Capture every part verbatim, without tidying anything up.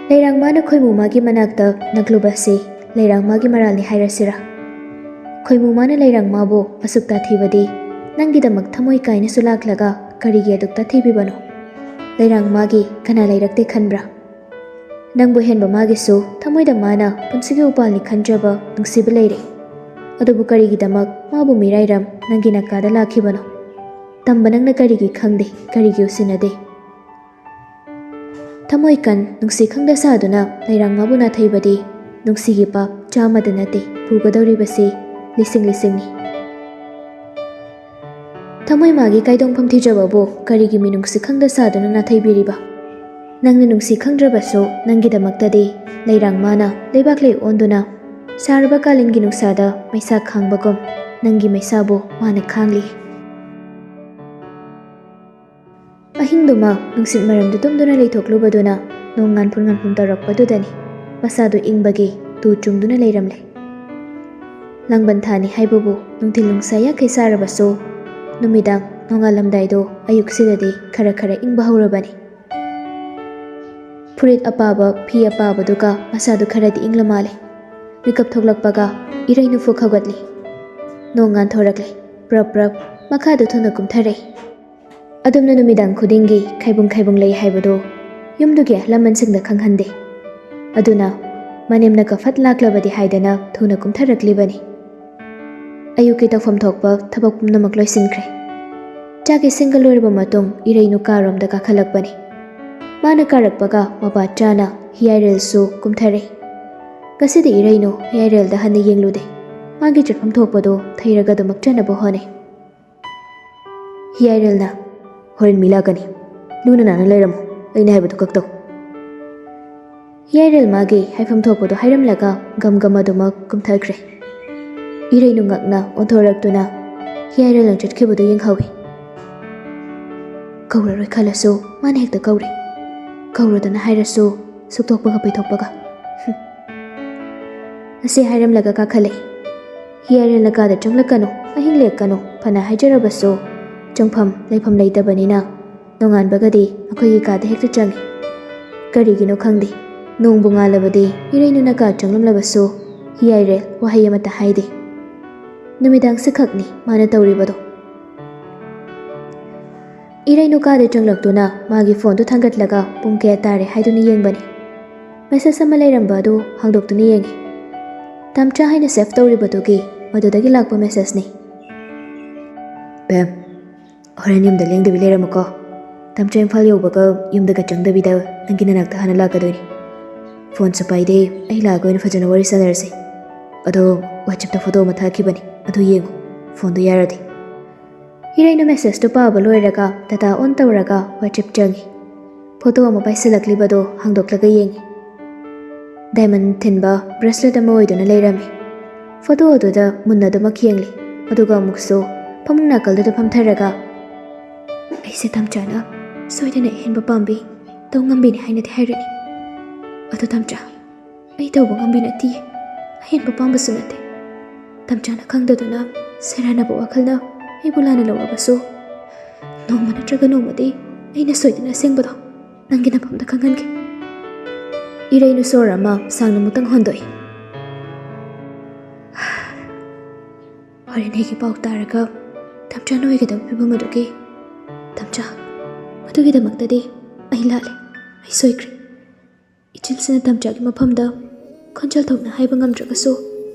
ꯂꯩꯔꯥꯡꯃꯥꯅ ꯈꯣꯏꯃꯨꯃꯥꯒꯤ ꯃꯅꯥꯛꯇ ꯅꯛꯂꯨꯕꯁꯤ ꯂꯩꯔꯥꯡꯃꯥꯒꯤ ꯃꯔꯥꯜꯅꯤ ꯍꯥꯏꯔꯁꯤꯔꯥ? ꯈꯣꯏꯃꯨꯃꯥꯅ ꯂꯩꯔꯥꯡꯃꯥꯕꯨ ꯑꯁꯨꯛ ꯇꯥꯊꯤꯕꯗꯤ, ꯅꯪꯒꯤꯗꯃꯛ ꯊꯃꯣꯏ ꯀꯥꯏꯅꯁꯨ ꯂꯥꯛꯂꯒ ꯀꯔꯤꯒꯤ ꯑꯗꯨꯛ ꯇꯥꯊꯤꯕꯤꯕꯅꯣ? ꯂꯩꯔꯥꯡꯃꯥꯒꯤ ꯀꯅꯥ ꯂꯩꯔꯛꯇꯦ ꯈꯟꯕ꯭ꯔꯥ? ꯅꯪꯕꯨ ꯍꯦꯟꯕ ꯃꯥꯒꯤꯁꯨ ꯊꯃꯣꯏꯗ ꯃꯥꯅ ꯄꯨꯟꯁꯤꯒꯤ ꯎꯄꯥꯜꯅꯤ ꯈꯟꯖꯕ ꯅꯨꯡꯁꯤꯕ ꯂꯩꯔꯦ꯫ ꯑꯗꯨꯕꯨ ꯀꯔꯤꯒꯤꯗꯃꯛ ꯃꯥꯕꯨ ꯃꯤꯔꯥꯏꯔꯝ ꯅꯪꯒꯤ ꯅꯥꯀꯥꯗ ꯂꯥꯛꯈꯤꯕꯅꯣ? ꯇꯝꯕ ꯅꯪꯅ ꯀꯔꯤꯒꯤ ꯈꯪꯗꯦ, ꯀꯔꯤꯒꯤ ꯎꯁꯤꯟꯅꯗꯦ? ꯊꯃꯣꯏ ꯀꯟ, ꯅꯨꯡꯁꯤ ꯈꯪꯗ ꯁꯥꯗꯨꯅ ꯂꯩꯔꯥꯡꯃꯥꯕꯨ ꯅꯥꯊꯩꯕꯗꯤ ꯅꯨꯡꯁꯤꯒꯤ ꯄꯥꯞ ꯆꯥꯝꯃꯗ ꯅꯠꯇꯦ ꯄꯨꯒꯗꯧꯔꯤꯕꯁꯤ, ꯂꯤꯁꯤꯡ ꯂꯤꯁꯤꯡꯅꯤ꯫ ꯊꯃꯣꯏ ꯃꯥꯒꯤ ꯀꯥꯏꯗꯣꯡꯐꯝ ꯊꯤꯖꯕꯕꯨ ꯀꯔꯤꯒꯤ ꯃꯤꯅꯨꯡꯁꯤ ꯈꯪꯗ ꯁꯥꯗꯨꯅ ꯅꯥꯊꯩꯕꯤꯔꯤꯕ? ꯅꯪꯅ ꯅꯨꯡꯁꯤ ꯈꯪꯗ꯭ꯔꯕꯁꯨ ꯅꯪꯒꯤꯗꯃꯛꯇꯗꯤ ꯂꯩꯔꯥꯡꯃꯥꯅ ꯂꯩꯕꯥꯛ ꯂꯩ ꯑꯣꯟꯗꯨꯅ ꯁꯥꯔꯕ ꯀꯥꯂꯦꯟꯒꯤ ꯅꯨꯡꯁꯥꯗ ꯃꯩꯁꯥ ꯈꯥꯡꯕꯒꯨꯝ ꯅꯪꯒꯤ ꯃꯩꯁꯥꯕꯨ ꯃꯥꯅ ꯈꯥꯡꯂꯤ꯫ ꯑꯍꯤꯡꯗꯨꯃ ꯅꯨꯡꯁꯤꯠ ꯃꯔꯝꯗ ꯇꯨꯝꯗꯨꯅ ꯂꯩꯊꯣꯛꯂꯨꯕꯗꯨꯅ ꯅꯣꯡ ꯉꯥꯟꯐꯨꯟ ꯉꯥꯟꯐꯨꯟ ꯇꯧꯔꯛꯄꯗꯨꯗꯅꯤ ꯃꯁꯥꯗꯨ ꯏꯪꯕꯒꯤ ꯇꯨ ꯆꯨꯡꯗꯨꯅ ꯂꯩꯔꯝꯂꯦ꯫ ꯂꯥꯡꯕꯟ ꯊꯥꯅꯤ ꯍꯥꯏꯕꯕꯨ ꯅꯨꯡꯊꯤꯜ ꯅꯨꯡꯁꯥ ꯌꯥꯈꯩ ꯁꯥꯔꯕꯁꯨ ꯅꯨꯃꯤꯗꯥꯡ ꯅꯣꯡꯉꯥꯜꯂꯝꯗꯥꯏꯗꯣ ꯑꯌꯨꯛꯁꯤꯗꯗꯤ ꯈꯔ ꯈꯔ ꯏꯪꯕ ꯍꯧꯔꯕꯅꯤ꯫ ꯐꯨꯔꯤꯠ ꯑꯄꯥꯕ, ꯐꯤ ꯑꯄꯥꯕꯗꯨꯒ ꯃꯁꯥꯗꯨ ꯈꯔꯗꯤ ꯏꯪꯂ ꯃꯥꯜꯂꯦ꯫ ꯃꯤꯀꯞ ꯊꯣꯛꯂꯛꯄꯒ ꯏꯔꯩꯅꯨ ꯐꯨꯛ ꯍꯧꯒꯠꯂꯤ꯫ ꯅꯣꯡ ꯉꯥꯟꯊꯣꯔꯛꯂꯦ꯫ ꯄ꯭ꯔꯞ ꯄ꯭ꯔꯞ ꯃꯈꯥꯗ ꯊꯨꯅ ꯀꯨꯝꯊꯔꯛꯏ꯫ ꯑꯗꯨꯝꯅ ꯅꯨꯃꯤꯗꯥꯡ ꯈꯨꯗꯤꯡꯒꯤ ꯈꯥꯏꯕꯨꯡ ꯈꯥꯏꯕꯨꯡ ꯂꯩ ꯍꯥꯏꯕꯗꯨ ꯌꯨꯝꯗꯨꯒꯤ ꯑꯍꯜ ꯂꯃꯟꯁꯤꯡꯗ ꯈꯪꯍꯟꯗꯦ꯫ ꯑꯗꯨꯅ ꯃꯅꯦꯝꯅ ꯀꯐꯠ ꯂꯥꯛꯂꯕꯗꯤ ꯍꯥꯏꯗꯅ ꯊꯨꯅ ꯀꯨꯝꯊꯔꯛꯂꯤꯕꯅꯤ꯫ ꯑꯌꯨꯛꯀꯤ ꯇꯧꯐꯝ ꯊꯣꯛꯄ ꯊꯕꯛ ꯄꯨꯝꯅꯃꯛ ꯂꯣꯏꯁꯤꯟꯈ꯭ꯔꯦ꯫ ꯆꯥꯛ ꯏꯁꯤꯡꯒ ꯂꯣꯏꯔꯕ ꯃꯇꯨꯡ ꯏꯔꯩꯅꯨ ꯀꯥꯔꯣꯝꯗ ꯀꯥꯈꯠꯂꯛꯄꯅꯤ꯫ ꯃꯥꯅ ꯀꯥꯔꯛꯄꯒ ꯃꯄꯥ ꯆꯥꯅ ꯍꯤꯌꯥꯏꯔꯦꯜꯁꯨ ꯀꯨꯝꯊꯔꯛꯏ꯫ ꯉꯁꯤꯗꯤ ꯏꯔꯩꯅꯨ ꯍꯤꯌꯥꯏꯔꯦꯜꯗ ꯍꯟꯅ ꯌꯦꯡꯂꯨꯗꯦ꯫ ꯃꯥꯒꯤ ꯆꯠꯐꯝ ꯊꯣꯛꯄꯗꯨ ꯊꯩꯔꯒ ꯑꯗꯨꯃꯛ ꯆꯠꯅꯕ ꯍꯣꯠꯅꯩ꯫ ꯍꯤꯌꯥꯏꯔꯦꯜꯅ, "ꯍꯣꯔꯦꯟ ꯃꯤ ꯂꯥꯛꯀꯅꯤ, ꯂꯨꯅ ꯅꯥꯟꯅ ꯂꯩꯔꯝꯃꯨ, ꯑꯩꯅ ꯍꯥꯏꯕꯗꯨ ꯈꯛ ꯇꯧ꯫" ꯍꯤꯌꯥꯏꯔꯦꯜ ꯃꯥꯒꯤ ꯍꯥꯏꯐꯝ ꯊꯣꯛꯄꯗꯨ ꯍꯥꯏꯔꯝꯂꯒ ꯒꯝ ꯒꯝ ꯑꯗꯨꯃꯛ ꯀꯨꯝꯊꯈ꯭ꯔꯦ꯫ ꯏꯔꯩꯅꯨ ꯉꯛꯅ ꯑꯣꯟꯊꯣꯔꯛꯇꯨꯅ ꯍꯤꯌꯥꯏꯔꯦꯜꯅ ꯆꯠꯈꯤꯕꯗꯨ ꯌꯦꯡꯍꯧꯏ꯫ "ꯀꯧꯔꯔꯣꯏ ꯈꯜꯂꯁꯨ ꯃꯥꯅ ꯍꯦꯛꯇ ꯀꯧꯔꯦ꯫ ꯀꯧꯔꯗꯅ ꯍꯥꯏꯔꯁꯨ ꯁꯨꯛꯇꯣꯛꯄꯒ ꯄꯩꯊꯣꯛꯄꯒ꯫ ꯍꯨꯝ꯫" ꯑꯁꯤ ꯍꯥꯏꯔꯝꯂꯒ ꯀꯥꯈꯠꯂꯛꯏ꯫ ꯍꯤꯌꯥꯏꯔꯦꯜꯅ ꯀꯥꯗ ꯆꯪꯂꯛꯀꯅꯨ, ꯑꯍꯤꯡ ꯂꯦꯛꯀꯅꯨ ꯐꯅ ꯍꯥꯏꯖꯔꯕꯁꯨ ꯆꯪꯐꯝ ꯂꯩꯐꯝ ꯂꯩꯇꯕꯅꯤꯅ ꯅꯣꯡꯉꯥꯟꯕꯒꯗꯤ ꯑꯩꯈꯣꯏꯒꯤ ꯀꯥꯗ ꯍꯦꯛꯇ ꯆꯪꯏ꯫ ꯀꯔꯤꯒꯤꯅꯣ ꯈꯪꯗꯦ, ꯅꯣꯡꯕꯨ ꯉꯥꯜꯂꯕꯗꯤ ꯏꯔꯩꯅꯨꯅ ꯀꯥ ꯆꯪꯂꯝꯂꯕꯁꯨ ꯍꯤꯌꯥꯏꯔꯦꯜ ꯋꯥꯍꯩ ꯑꯃꯠꯇ ꯍꯥꯏꯗꯦ꯫ ꯅꯨꯃꯤꯗꯥꯡꯁꯤ ꯈꯛꯅꯤ ꯃꯥꯅ ꯇꯧꯔꯤꯕꯗꯣ꯫ ꯏꯔꯩꯅꯨ ꯀꯥꯗ ꯆꯪꯂꯛꯇꯨꯅ ꯃꯥꯒꯤ ꯐꯣꯟꯗꯨ ꯊꯥꯡꯒꯠꯂꯒ ꯄꯨꯡ ꯀꯌꯥ ꯇꯥꯔꯦ ꯍꯥꯏꯗꯨꯅ ꯌꯦꯡꯕꯅꯤ꯫ ꯃꯦꯁꯦꯖ ꯑꯃ ꯂꯩꯔꯝꯕ ꯑꯗꯨ ꯍꯥꯡꯗꯣꯛꯇꯨꯅ ꯌꯦꯡꯉꯤ꯫ ꯇꯝꯆꯥ ꯍꯥꯏꯅ ꯁꯦꯚ ꯇꯧꯔꯤꯕꯗꯨꯒꯤ ꯃꯗꯨꯗꯒꯤ ꯂꯥꯛꯄ ꯃꯦꯁꯦꯖꯅꯤ꯫ ꯕꯦꯝ, ꯍꯣꯔꯦꯟ ꯌꯨꯝꯗ ꯂꯦꯡꯗꯕꯤ ꯂꯩꯔꯝꯃꯨꯀꯣ꯫ ꯇꯝꯆꯥ ꯏꯝꯐꯥꯜ ꯌꯧꯕꯒ ꯌꯨꯝꯗꯒ ꯆꯪꯗꯕꯤꯗ ꯅꯪꯒꯤ ꯅꯅꯥꯛꯇ ꯍꯥꯟꯅ ꯂꯥꯛꯀꯗꯣꯏꯅꯤ꯫ ꯐꯣꯟꯁꯨ ꯄꯥꯏꯗꯦ, ꯑꯩ ꯂꯥꯛꯑꯒ ꯑꯣꯏꯅ ꯐꯖꯅ ꯋꯥꯔꯤ ꯁꯥꯟꯅꯔꯁꯤ꯫ ꯑꯗꯣ WhatsApp-ꯇ ꯐꯣꯇꯣ ꯑꯃ ꯊꯥꯈꯤꯕꯅꯤ, ꯑꯗꯨ ꯌꯦꯡꯉꯨ, ꯐꯣꯟꯗꯣ ꯌꯥꯔꯗꯤ꯫ ꯏꯔꯩꯅ ꯃꯦꯁꯦꯖꯇꯨ ꯄꯥꯕ ꯂꯣꯏꯔꯒ ꯗꯇꯥ ꯑꯣꯟ ꯇꯧꯔꯒ WhatsApp ꯆꯪꯉꯤ꯫ ꯐꯣꯇꯣ ꯑꯃ ꯄꯥꯏꯁꯤꯜꯂꯛꯂꯤꯕꯗꯣ ꯍꯥꯡꯗꯣꯛꯂꯒ ꯌꯦꯡꯉꯤ꯫ ꯗꯥꯏꯃꯟ ꯊꯤꯟꯕ ꯕ꯭ꯔꯦꯁꯂꯦꯠ ꯑꯃ ꯑꯣꯏꯗꯨꯅ ꯂꯩꯔꯝꯃꯤ꯫ ꯐꯣꯇꯣ ꯑꯗꯨꯗ ꯃꯨꯟꯅ ꯑꯗꯨꯃꯛ ꯌꯦꯡꯂꯤ, ꯑꯗꯨꯒ ꯑꯃꯨꯛꯁꯨ ꯐꯃꯨꯡ ꯅꯥꯀꯜꯗꯨꯗ ꯐꯝꯊꯔꯒ, "ꯑꯩꯁꯦ ꯇꯝꯆꯥꯅ ꯁꯣꯏꯗꯅ ꯑꯍꯦꯟꯕ ꯄꯥꯝꯕꯤ ꯇꯧ ꯉꯝꯕꯤꯅꯤ ꯍꯥꯏꯅꯗꯤ ꯍꯥꯏꯔꯅꯤ, ꯑꯗꯨ ꯇꯝꯆꯥ, ꯑꯩ ꯇꯧꯕ ꯉꯝꯕꯤ ꯅꯠꯇꯤꯌꯦ, ꯑꯍꯦꯟꯕ ꯄꯥꯝꯕꯁꯨ ꯅꯠꯇꯦ꯫ ꯇꯝꯆꯥꯅ ꯈꯪꯗꯗꯨꯅ ꯁꯦꯔꯥꯟꯅꯕ ꯋꯥꯈꯜꯅ ꯑꯩꯕꯨ ꯂꯥꯟꯅ ꯂꯧꯔꯕꯁꯨ, ꯅꯣꯡꯃ ꯅꯠꯇ꯭ꯔꯒ ꯅꯣꯡꯃꯗꯤ ꯑꯩꯅ ꯁꯣꯏꯗꯅ ꯑꯁꯦꯡꯕꯗꯣ ꯅꯪꯒꯤ ꯅꯐꯝꯗ ꯈꯪꯍꯟꯒꯦ꯫" ꯏꯔꯩꯅꯨ ꯁꯣꯔ ꯑꯃ ꯁꯥꯡꯅ ꯑꯃꯨꯛꯇꯪ ꯍꯣꯟꯗꯣꯛꯏ꯫ "ꯍꯣꯔꯦꯟ ꯑꯩꯒꯤ ꯄꯥꯎ ꯇꯥꯔꯒ ꯇꯝꯆꯥ ꯅꯣꯏꯒꯗꯕ ꯐꯤꯕꯝ ꯑꯗꯨꯒꯤ, ꯇꯝꯆꯥ, ꯃꯗꯨꯒꯤꯗꯃꯛꯇꯗꯤ ꯑꯩ ꯂꯥꯜꯂꯦ, ꯑꯩ ꯁꯣꯏꯈ꯭ꯔꯦ꯫ ꯏꯆꯤꯜꯁꯤꯅ ꯇꯝꯆꯥꯒꯤ ꯃꯐꯝꯗ ꯈꯣꯟꯖꯦꯜ ꯊꯣꯛꯅ ꯍꯥꯏꯕ ꯉꯝꯗ꯭ꯔꯒꯁꯨ,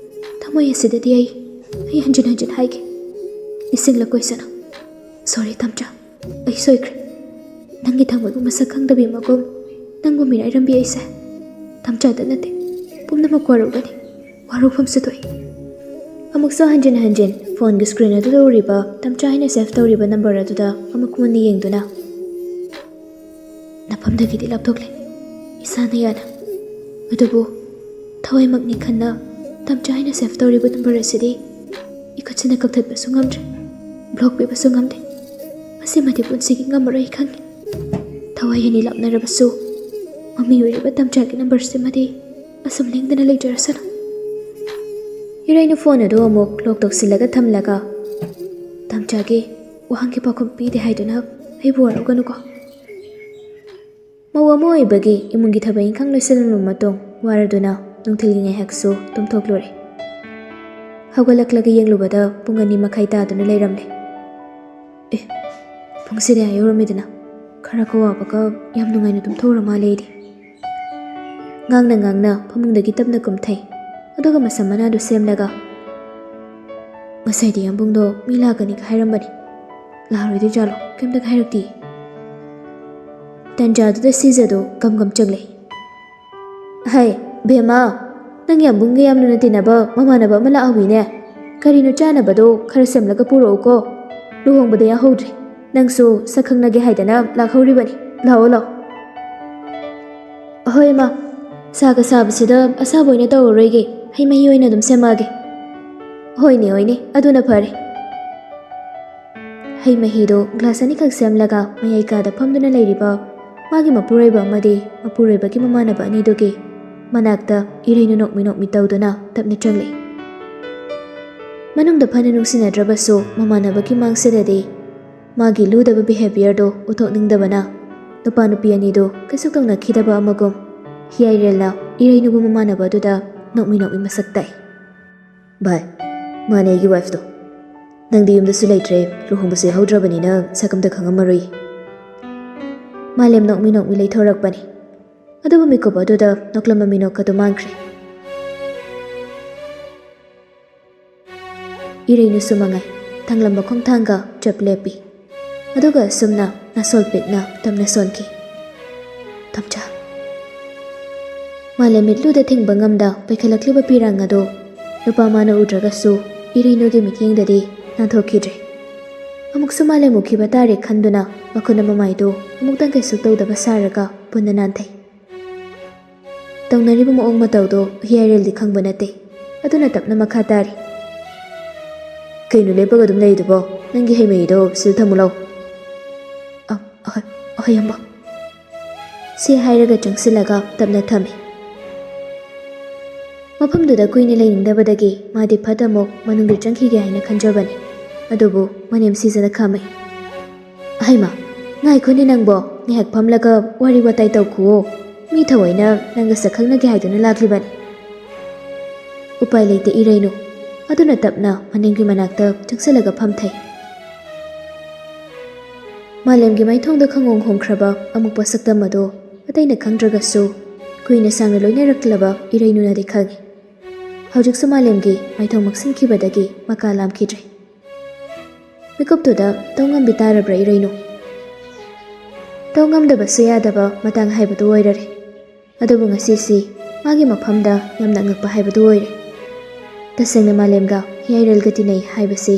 ꯊꯃꯣꯏ ꯑꯁꯤꯗꯗꯤ ꯑꯩ, ꯑꯩ ꯍꯟꯖꯤꯟ ꯍꯟꯖꯤꯟ ꯍꯥꯏꯒꯦ꯫ ꯅꯤꯡꯁꯤꯡꯂꯛꯀꯣꯏꯁꯅꯨ꯫ ꯁꯣꯔꯤ ꯇꯝꯆꯥ, ꯑꯩ ꯁꯣꯏꯈ꯭ꯔꯦ꯫ ꯅꯪꯒꯤ ꯊꯃꯣꯏꯕꯨ ꯃꯁꯛ ꯈꯪꯗꯕꯤ ꯃꯒꯨꯝ ꯅꯪꯕꯨ ꯃꯤꯔꯥꯏꯔꯝꯕꯤ ꯑꯩꯁꯦ ꯇꯝꯆꯥꯗ ꯅꯠꯇꯦ, ꯄꯨꯝꯅꯃꯛ ꯋꯥꯔꯧꯒꯅꯤ, ꯋꯥꯔꯧꯐꯝꯁꯨ ꯊꯣꯛꯏ꯫" ꯑꯃꯨꯛꯁꯨ ꯍꯟꯖꯤꯟ ꯍꯟꯖꯤꯟ ꯐꯣꯟꯒꯤ ꯁ꯭ꯀ꯭ꯔꯤꯟ ꯑꯗꯨꯗ ꯎꯔꯤꯕ ꯇꯝꯆꯥ ꯍꯥꯏꯅ ꯁꯦꯚ ꯇꯧꯔꯤꯕ ꯅꯝꯕꯔ ꯑꯗꯨꯗ ꯑꯃꯨꯛ ꯃꯨꯟꯅ ꯌꯦꯡꯗꯨꯅ, ꯅꯐꯝꯗꯒꯤꯗꯤ ꯂꯥꯞꯊꯣꯛꯂꯦ, ꯏꯁꯥꯅ ꯌꯥꯅ꯫ ꯑꯗꯨꯕꯨ ꯊꯋꯥꯏꯃꯛꯅꯤ ꯈꯟꯅ ꯇꯝꯆꯥ ꯍꯥꯏꯅ ꯁꯦꯚ ꯇꯧꯔꯤꯕ ꯅꯝꯕꯔ ꯑꯁꯤꯗꯤ ꯏꯈꯨꯠꯁꯤꯅ ꯀꯛꯊꯠꯄꯁꯨ ꯉꯝꯗ꯭ꯔꯦ, ꯕ꯭ꯂꯣꯛ ꯄꯤꯕꯁꯨ ꯉꯝꯗꯦ꯫ ꯃꯁꯤꯃꯗꯤ ꯄꯨꯟꯁꯤꯒꯤ ꯉꯝꯃꯔꯣꯏ ꯑꯩ ꯈꯪꯏ꯫ ꯊꯋꯥꯏ ꯑꯅꯤ ꯂꯥꯞꯅꯔꯕꯁꯨ ꯃꯃꯤ ꯑꯣꯏꯔꯤꯕ ꯇꯝꯆꯥꯒꯤ ꯅꯝꯕꯔꯁꯤꯃꯗꯤ ꯑꯁꯨꯝ ꯂꯦꯡꯗꯅ ꯂꯩꯖꯔꯁꯅꯨ꯫ ꯏꯔꯩꯅ ꯐꯣꯟ ꯑꯗꯨ ꯑꯃꯨꯛ ꯂꯣꯛ ꯇꯧꯁꯤꯜꯂꯒ ꯊꯝꯂꯒ, "ꯇꯝꯆꯥꯒꯤ ꯋꯥꯍꯪꯒꯤ ꯄꯥꯎꯈꯨꯝ ꯄꯤꯗꯦ ꯍꯥꯏꯗꯨꯅ ꯑꯩꯕꯨ ꯋꯥꯔꯧꯒꯅꯨꯀꯣ꯫" ꯃꯧ ꯑꯃ ꯑꯣꯏꯕꯒꯤ ꯏꯃꯨꯡꯒꯤ ꯊꯕꯛ ꯏꯪꯈꯥꯡ ꯂꯣꯏꯁꯤꯜꯂꯕ ꯃꯇꯨꯡ ꯋꯥꯔꯗꯨꯅ ꯅꯨꯡꯊꯤꯜꯒꯤ ꯉꯥꯏꯍꯥꯛꯁꯨ ꯇꯨꯝꯊꯣꯛꯂꯨꯔꯦ꯫ ꯍꯧꯒꯠꯂꯛꯂꯒ ꯌꯦꯡꯂꯨꯕꯗ ꯄꯨꯡ ꯑꯅꯤ ꯃꯈꯥꯏ ꯇꯥꯗꯨꯅ ꯂꯩꯔꯝꯂꯦ꯫ "ꯑꯦ, ꯄꯨꯡꯁꯤꯗꯤ ꯑꯥ ꯌꯧꯔꯝꯃꯦꯗꯅ꯫ ꯈꯔ ꯀꯋꯥꯕꯒ ꯌꯥꯝ ꯅꯨꯡꯉꯥꯏꯅ ꯇꯨꯝꯊꯣꯛꯎꯔ ꯃꯥꯜꯂꯦ ꯑꯩꯗꯤ꯫" ꯉꯥꯡꯅ ꯉꯥꯡꯅ ꯐꯃꯨꯡꯗꯒꯤ ꯇꯞꯅ ꯀꯨꯝꯊꯩ꯫ ꯑꯗꯨꯒ ꯃꯁꯝ ꯃꯅꯥꯗꯨ ꯁꯦꯝꯂꯒ, "ꯉꯁꯥꯏꯗꯤ ꯌꯥꯝꯕꯨꯡꯗꯣ ꯃꯤ ꯂꯥꯛꯀꯅꯤꯒ ꯍꯥꯏꯔꯝꯕꯅꯤ꯫ ꯂꯥꯛꯑꯔꯣꯏꯗꯣꯏ ꯖꯥꯠꯂꯣ? ꯀꯩꯝꯇꯒ ꯍꯥꯏꯔꯛꯇꯤꯌꯦ꯫" ꯇꯟꯖꯥꯗꯨꯗ ꯁꯤꯖꯗꯣ ꯒꯝ ꯒꯝ ꯆꯪꯂꯛꯏ꯫ "ꯍꯩ, ꯕꯦꯝꯃ, ꯅꯪ ꯌꯥꯝꯕꯨꯡꯒ ꯌꯥꯝ ꯂꯨꯅ ꯇꯤꯟꯅꯕ ꯃꯃꯥꯟꯅꯕ ꯑꯃ ꯂꯥꯛꯍꯧꯋꯤꯅꯦ꯫ ꯀꯔꯤꯅꯣ ꯆꯥꯅꯕꯗꯣ ꯈꯔ ꯁꯦꯝꯂꯒ ꯄꯨꯔꯛꯎꯀꯣ꯫ ꯂꯨꯍꯣꯡꯕꯗ ꯌꯥꯎꯍꯧꯗ꯭ꯔꯦ꯫ ꯅꯪꯁꯨ ꯁꯛ ꯈꯪꯅꯒꯦ ꯍꯥꯏꯗꯅ ꯂꯥꯛꯍꯧꯔꯤꯕꯅꯤ꯫ ꯂꯥꯛꯑꯣ, ꯂꯥꯛꯑꯣ꯫" "ꯑꯍꯣꯏ, ꯏꯃꯥ꯫ ꯁꯥꯒ ꯁꯥꯕꯁꯤꯗ ꯑꯁꯥꯕ ꯑꯣꯏꯅ ꯇꯧꯔꯔꯣꯏꯒꯦ꯫ ꯍꯩ ꯃꯍꯤ ꯑꯣꯏꯅ ꯑꯗꯨꯝ ꯁꯦꯝꯃꯛꯑꯒꯦ꯫" "ꯍꯣꯏꯅꯦ, ꯍꯣꯏꯅꯦ, ꯑꯗꯨꯅ ꯐꯔꯦ꯫" ꯍꯩ ꯃꯍꯤꯗꯣ ꯒ꯭ꯂꯥꯁ ꯑꯅꯤꯈꯛ ꯁꯦꯝꯂꯒ ꯃꯌꯥꯏ ꯀꯥꯗ ꯐꯝꯗꯨꯅ ꯂꯩꯔꯤꯕ ꯃꯥꯒꯤ ꯃꯄꯨꯔꯣꯏꯕ ꯑꯃꯗꯤ ꯃꯄꯨꯔꯣꯏꯕꯒꯤ ꯃꯃꯥꯟꯅꯕ ꯑꯅꯤꯗꯨꯒꯤ ꯃꯅꯥꯛꯇ ꯏꯔꯩꯅ ꯅꯣꯛꯃꯤ ꯅꯣꯛꯃꯤ ꯇꯧꯗꯨꯅ ꯇꯞꯅ ꯆꯪꯂꯛꯏ꯫ ꯃꯅꯨꯡꯗ ꯐꯅ ꯅꯨꯡꯁꯤꯅꯗ꯭ꯔꯕꯁꯨ ꯃꯃꯥꯟꯅꯕꯒꯤ ꯃꯥꯡꯁꯤꯗꯗꯤ ꯃꯥꯒꯤ ꯂꯨꯗꯕ behaviourꯗꯣ ꯎꯠꯊꯣꯛꯅꯤꯡꯗꯕꯅ ꯅꯨꯄꯥ ꯅꯨꯄꯤ ꯑꯅꯤꯗꯨ ꯀꯩꯁꯨ ꯀꯧꯅꯈꯤꯗꯕ ꯑꯃꯒꯨꯝ ꯍꯤꯌꯥꯏꯔꯦꯜꯅ ꯏꯔꯩꯅꯨꯕ ꯃꯃꯥꯟꯅꯕ ꯑꯗꯨꯗ ꯅꯣꯛꯃꯤ ꯅꯣꯛꯃꯤ ꯃꯁꯛ ꯇꯥꯛꯏ꯫ "ꯚꯥꯏ, ꯃꯥꯅꯦ ꯑꯩꯒꯤ wifeꯇꯣ꯫ ꯅꯪꯗꯤ ꯌꯨꯝꯗꯁꯨ ꯂꯩꯇ꯭ꯔꯦ, ꯂꯨꯍꯣꯡꯕꯁꯨ ꯌꯥꯎꯍꯧꯗ꯭ꯔꯕꯅꯤꯅ ꯁꯛ ꯑꯝꯇ ꯈꯪꯉꯝꯃꯔꯣꯏ꯫" ꯃꯥꯂꯦꯝ ꯅꯣꯛꯃꯤ ꯅꯣꯛꯃꯤ ꯂꯩꯊꯣꯔꯛꯄꯅꯤ꯫ ꯑꯗꯨꯕꯨ ꯃꯤꯀꯨꯞ ꯑꯗꯨꯗ ꯅꯣꯛꯂꯝꯕ ꯃꯤꯅꯣꯛ ꯑꯗꯨ ꯃꯥꯡꯈ꯭ꯔꯦ꯫ ꯏꯔꯩꯅꯨꯁꯨ ꯃꯉꯥꯏ, ꯊꯥꯡꯂꯝꯕ ꯈꯣꯡꯊꯥꯡꯒ ꯆꯞ ꯂꯦꯞꯄꯤ꯫ ꯑꯗꯨꯒ ꯑꯁꯨꯝꯅ ꯅꯥꯁꯣꯜ ꯄꯤꯛꯅ ꯇꯞꯅ ꯁꯣꯟꯈꯤ꯫ "ꯇꯝꯆꯥ꯫" ꯃꯥꯂꯦꯝ ꯃꯤꯠꯂꯨꯗ ꯊꯤꯡꯕ ꯉꯝꯗ ꯄꯩꯈꯠꯂꯛꯂꯤꯕ ꯄꯤꯔꯥꯡ ꯑꯗꯨ ꯅꯨꯄꯥ ꯃꯥꯅ ꯎꯗ꯭ꯔꯒꯁꯨ ꯏꯔꯩꯅꯨꯒꯤ ꯃꯤꯠꯌꯦꯡꯗꯗꯤ ꯅꯥꯟꯊꯣꯛꯈꯤꯗ꯭ꯔꯦ꯫ ꯑꯃꯨꯛꯁꯨ ꯃꯥꯂꯦꯝ ꯎꯈꯤꯕ ꯇꯥꯔꯦ ꯈꯟꯗꯨꯅ ꯃꯈꯨꯠ ꯑꯃ ꯃꯥꯏꯗꯨ ꯑꯃꯨꯛꯇꯪ ꯀꯩꯁꯨ ꯇꯧꯗꯕ ꯁꯥꯔꯒ ꯄꯨꯟꯅ ꯅꯥꯟꯊꯩ꯫ ꯇꯧꯅꯔꯤꯕ ꯃꯑꯣꯡ ꯃꯇꯧꯗꯣ ꯍꯤꯌꯥꯏꯔꯦꯜꯗꯤ ꯈꯪꯕ ꯅꯠꯇꯦ꯫ ꯑꯗꯨꯅ ꯇꯞꯅ ꯃꯈꯥ ꯇꯥꯔꯤ꯫ "ꯀꯩꯅꯣ ꯂꯦꯞꯄꯒ ꯑꯗꯨꯝ ꯂꯩꯔꯤꯗꯨꯕꯣ? ꯅꯪꯒꯤ ꯍꯩ ꯃꯍꯤꯗꯣ ꯁꯤꯗ ꯊꯝꯃꯨ ꯂꯥꯎ꯫" "ꯑ, ꯑꯍꯣꯏ, ꯑꯍꯣꯏ, ꯌꯥꯝꯕ꯫" ꯁꯤ ꯍꯥꯏꯔꯒ ꯆꯪꯁꯤꯜꯂꯒ ꯇꯞꯅ ꯊꯝꯃꯤ꯫ ꯃꯐꯝꯗꯨꯗ ꯀꯨꯏꯅ ꯂꯩꯅꯤꯡꯗꯕꯗꯒꯤ ꯃꯥꯗꯤ ꯐꯠ ꯑꯃꯨꯛ ꯃꯅꯨꯡꯗ ꯆꯪꯈꯤꯒꯦ ꯍꯥꯏꯅ ꯈꯟꯖꯕꯅꯤ꯫ ꯑꯗꯨꯕꯨ ꯃꯅꯦꯝ ꯁꯤꯖꯅ ꯈꯥꯝꯃꯤ꯫ "ꯑꯍꯩꯃ, ꯉꯥꯏꯈꯣꯅꯦ ꯅꯪꯕꯣ, ꯉꯥꯏꯍꯥꯛ ꯐꯝꯂꯒ ꯋꯥꯔꯤ ꯋꯥꯇꯥꯏ ꯇꯧꯈꯨꯑꯣ꯫ ꯃꯤ ꯊꯑꯣꯏꯅ ꯅꯪꯒ ꯁꯛ ꯈꯪꯅꯒꯦ ꯍꯥꯏꯗꯨꯅ ꯂꯥꯛꯂꯤꯕꯅꯤ꯫ ꯎꯄꯥꯏ ꯂꯩꯇꯦ ꯏꯔꯩꯅꯨ꯫ ꯑꯗꯨꯅ ꯇꯞꯅ ꯃꯅꯦꯝꯒꯤ ꯃꯅꯥꯛꯇ ꯆꯪꯁꯤꯜꯂꯒ ꯐꯝꯊꯩ꯫ ꯃꯥꯂꯦꯝꯒꯤ ꯃꯥꯏꯊꯣꯡꯗ ꯈꯪꯍꯣꯡ ꯍꯣꯡꯈ꯭ꯔꯕ ꯑꯃꯨꯛꯄ ꯁꯛꯇꯝ ꯑꯗꯨ ꯑꯇꯩꯅ ꯈꯪꯗ꯭ꯔꯒꯁꯨ ꯀꯨꯏꯅ ꯁꯥꯡꯅ ꯂꯣꯏꯅꯔꯛꯂꯕ ꯏꯔꯩꯅꯨꯅꯗꯤ ꯈꯪꯏ꯫ ꯍꯧꯖꯤꯛꯁꯨ ꯃꯥꯂꯦꯝꯒꯤ ꯃꯥꯏꯊꯣꯡ ꯃꯛꯁꯤꯟꯈꯤꯕꯗꯒꯤ ꯃꯀꯥ ꯂꯥꯝꯈꯤꯗ꯭ꯔꯦ꯫ ꯃꯤꯀꯨꯞꯇꯨꯗ ꯇꯧꯉꯝꯕꯤ ꯇꯥꯔꯕ꯭ꯔꯥ ꯏꯔꯩꯅꯨ? ꯇꯧꯉꯝꯗꯕꯁꯨ ꯌꯥꯗꯕ ꯃꯇꯥꯡ ꯍꯥꯏꯕꯗꯨ ꯑꯣꯏꯔꯔꯦ꯫ ꯑꯗꯨꯕꯨ ꯉꯁꯤꯁꯤ ꯃꯥꯒꯤ ꯃꯐꯝꯗ ꯌꯥꯝꯅ ꯑꯉꯛꯄ ꯍꯥꯏꯕꯗꯨ ꯑꯣꯏꯔꯦ꯫ ꯇꯁꯦꯡꯅ ꯃꯥꯂꯦꯝꯒ ꯍꯤꯌꯥꯏꯔꯦꯜꯒ ꯇꯤꯟꯅꯩ ꯍꯥꯏꯕꯁꯤ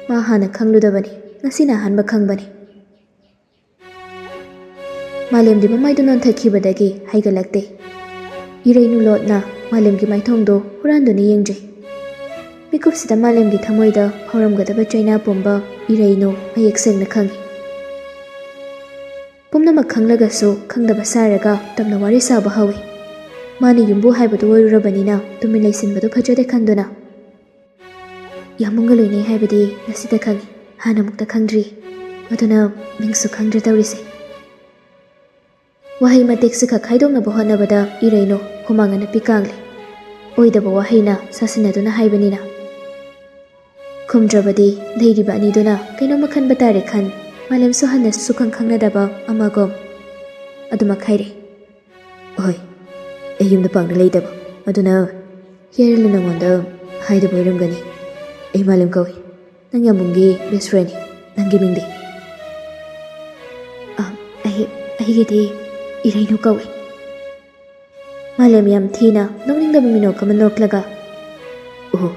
ꯃꯥ ꯍꯥꯟꯅ ꯈꯪꯂꯨꯗꯕꯅꯤ, ꯉꯁꯤꯅ ꯑꯍꯥꯟꯕ ꯈꯪꯕꯅꯤ꯫ ꯃꯥꯂꯦꯝꯗꯤ ꯃꯃꯥꯏꯗꯨ ꯅꯣꯟꯊꯈꯤꯕꯗꯒꯤ ꯍꯩꯒꯠꯂꯛꯇꯦ꯫ ꯏꯔꯩꯅꯨ ꯂꯣꯠꯅ ꯃꯥꯂꯦꯝꯒꯤ ꯃꯥꯏꯊꯣꯡꯗꯨ ꯍꯨꯔꯥꯟꯗꯨꯅ ꯌꯦꯡꯖꯩ꯫ ꯃꯤꯀꯨꯞꯁꯤꯗ ꯃꯥꯂꯦꯝꯒꯤ ꯊꯃꯣꯏꯗ ꯐꯥꯎꯔꯝꯒꯗꯕ ꯆꯩꯅꯥ ꯄꯨꯝꯕ ꯏꯔꯩꯅꯨ ꯃꯌꯦꯛ ꯁꯦꯡꯅ ꯈꯪꯏ꯫ ꯄꯨꯝꯅꯃꯛ ꯈꯪꯂꯒꯁꯨ ꯈꯪꯗꯕ ꯁꯥꯔꯒ ꯇꯞꯅ ꯋꯥꯔꯤ ꯁꯥꯕ ꯍꯧꯏ꯫ ꯃꯥꯅ ꯌꯨꯝꯕꯨ ꯍꯥꯏꯕꯗꯨ ꯑꯣꯏꯔꯨꯔꯕꯅꯤꯅ ꯇꯨꯃꯤꯟ ꯂꯩꯁꯤꯟꯕꯗꯨ ꯐꯖꯗꯦ ꯈꯟꯗꯨꯅ꯫ ꯌꯥꯝꯕꯨꯡꯒ ꯂꯣꯏꯅꯩ ꯍꯥꯏꯕꯗꯤ ꯉꯁꯤꯗ ꯈꯪꯏ, ꯍꯥꯟꯅꯃꯨꯛꯇ ꯈꯪꯗ꯭ꯔꯤ꯫ ꯑꯗꯨꯅ ꯃꯤꯡꯁꯨ ꯈꯪꯗ꯭ꯔꯦ ꯇꯧꯔꯤꯁꯦ꯫ ꯋꯥꯍꯩ ꯃꯇꯦꯛꯁꯤ ꯈꯛ ꯍꯥꯏꯗꯣꯛꯅꯕ ꯍꯣꯠꯅꯕꯗ ꯏꯔꯩꯅꯨ ꯍꯨꯃꯥꯡ ꯑꯅꯞꯄꯤ ꯀꯥꯡꯂꯦ꯫ ꯑꯣꯏꯗꯕ ꯋꯥꯍꯩꯅ ꯁꯥꯁꯤꯟꯅꯗꯨꯅ ꯍꯥꯏꯕꯅꯤꯅ꯫ ꯈꯨꯝꯗ꯭ꯔꯕꯗꯤ ꯂꯩꯔꯤꯕ ꯑꯅꯤꯗꯨꯅ ꯀꯩꯅꯣꯝꯃ ꯈꯟꯕ ꯇꯥꯔꯦ ꯈꯟ, ꯃꯥꯂꯦꯝꯁꯨ ꯍꯟꯅ ꯁꯨꯈꯪ ꯈꯪꯅꯗꯕ ꯑꯃꯒꯨꯝ꯫ ꯑꯗꯨꯃꯛ ꯍꯥꯏꯔꯦ꯫ "ꯍꯣꯏ, ꯑꯩ ꯌꯨꯝꯗ ꯄꯥꯛꯅ ꯂꯩꯇꯕ, ꯑꯗꯨꯅ ꯍꯤꯌꯥꯏꯔꯦꯜꯅ ꯅꯉꯣꯟꯗ ꯍꯥꯏꯗꯕ ꯑꯣꯏꯔꯝꯒꯅꯤ꯫ ꯑꯩ ꯃꯥꯂꯦꯝ ꯀꯧꯏ꯫ ꯅꯪ ꯌꯥꯝꯕꯨꯡꯒꯤ ꯕꯦꯁ ꯐ꯭ꯔꯦꯟꯅꯤ꯫ ꯅꯪꯒꯤ ꯃꯤꯡꯗꯤ?" "ꯑ, ꯑꯩ, ꯑꯩꯒꯤꯗꯤ ꯏꯔꯩꯅꯨ ꯀꯧꯏ꯫" ꯃꯥꯂꯦꯝ ꯌꯥꯝ ꯊꯤꯅ ꯅꯣꯛꯅꯤꯡꯗꯕ ꯃꯤꯅꯣꯛ ꯑꯃ ꯅꯣꯛꯂꯒ, "ꯑꯣꯍꯣ,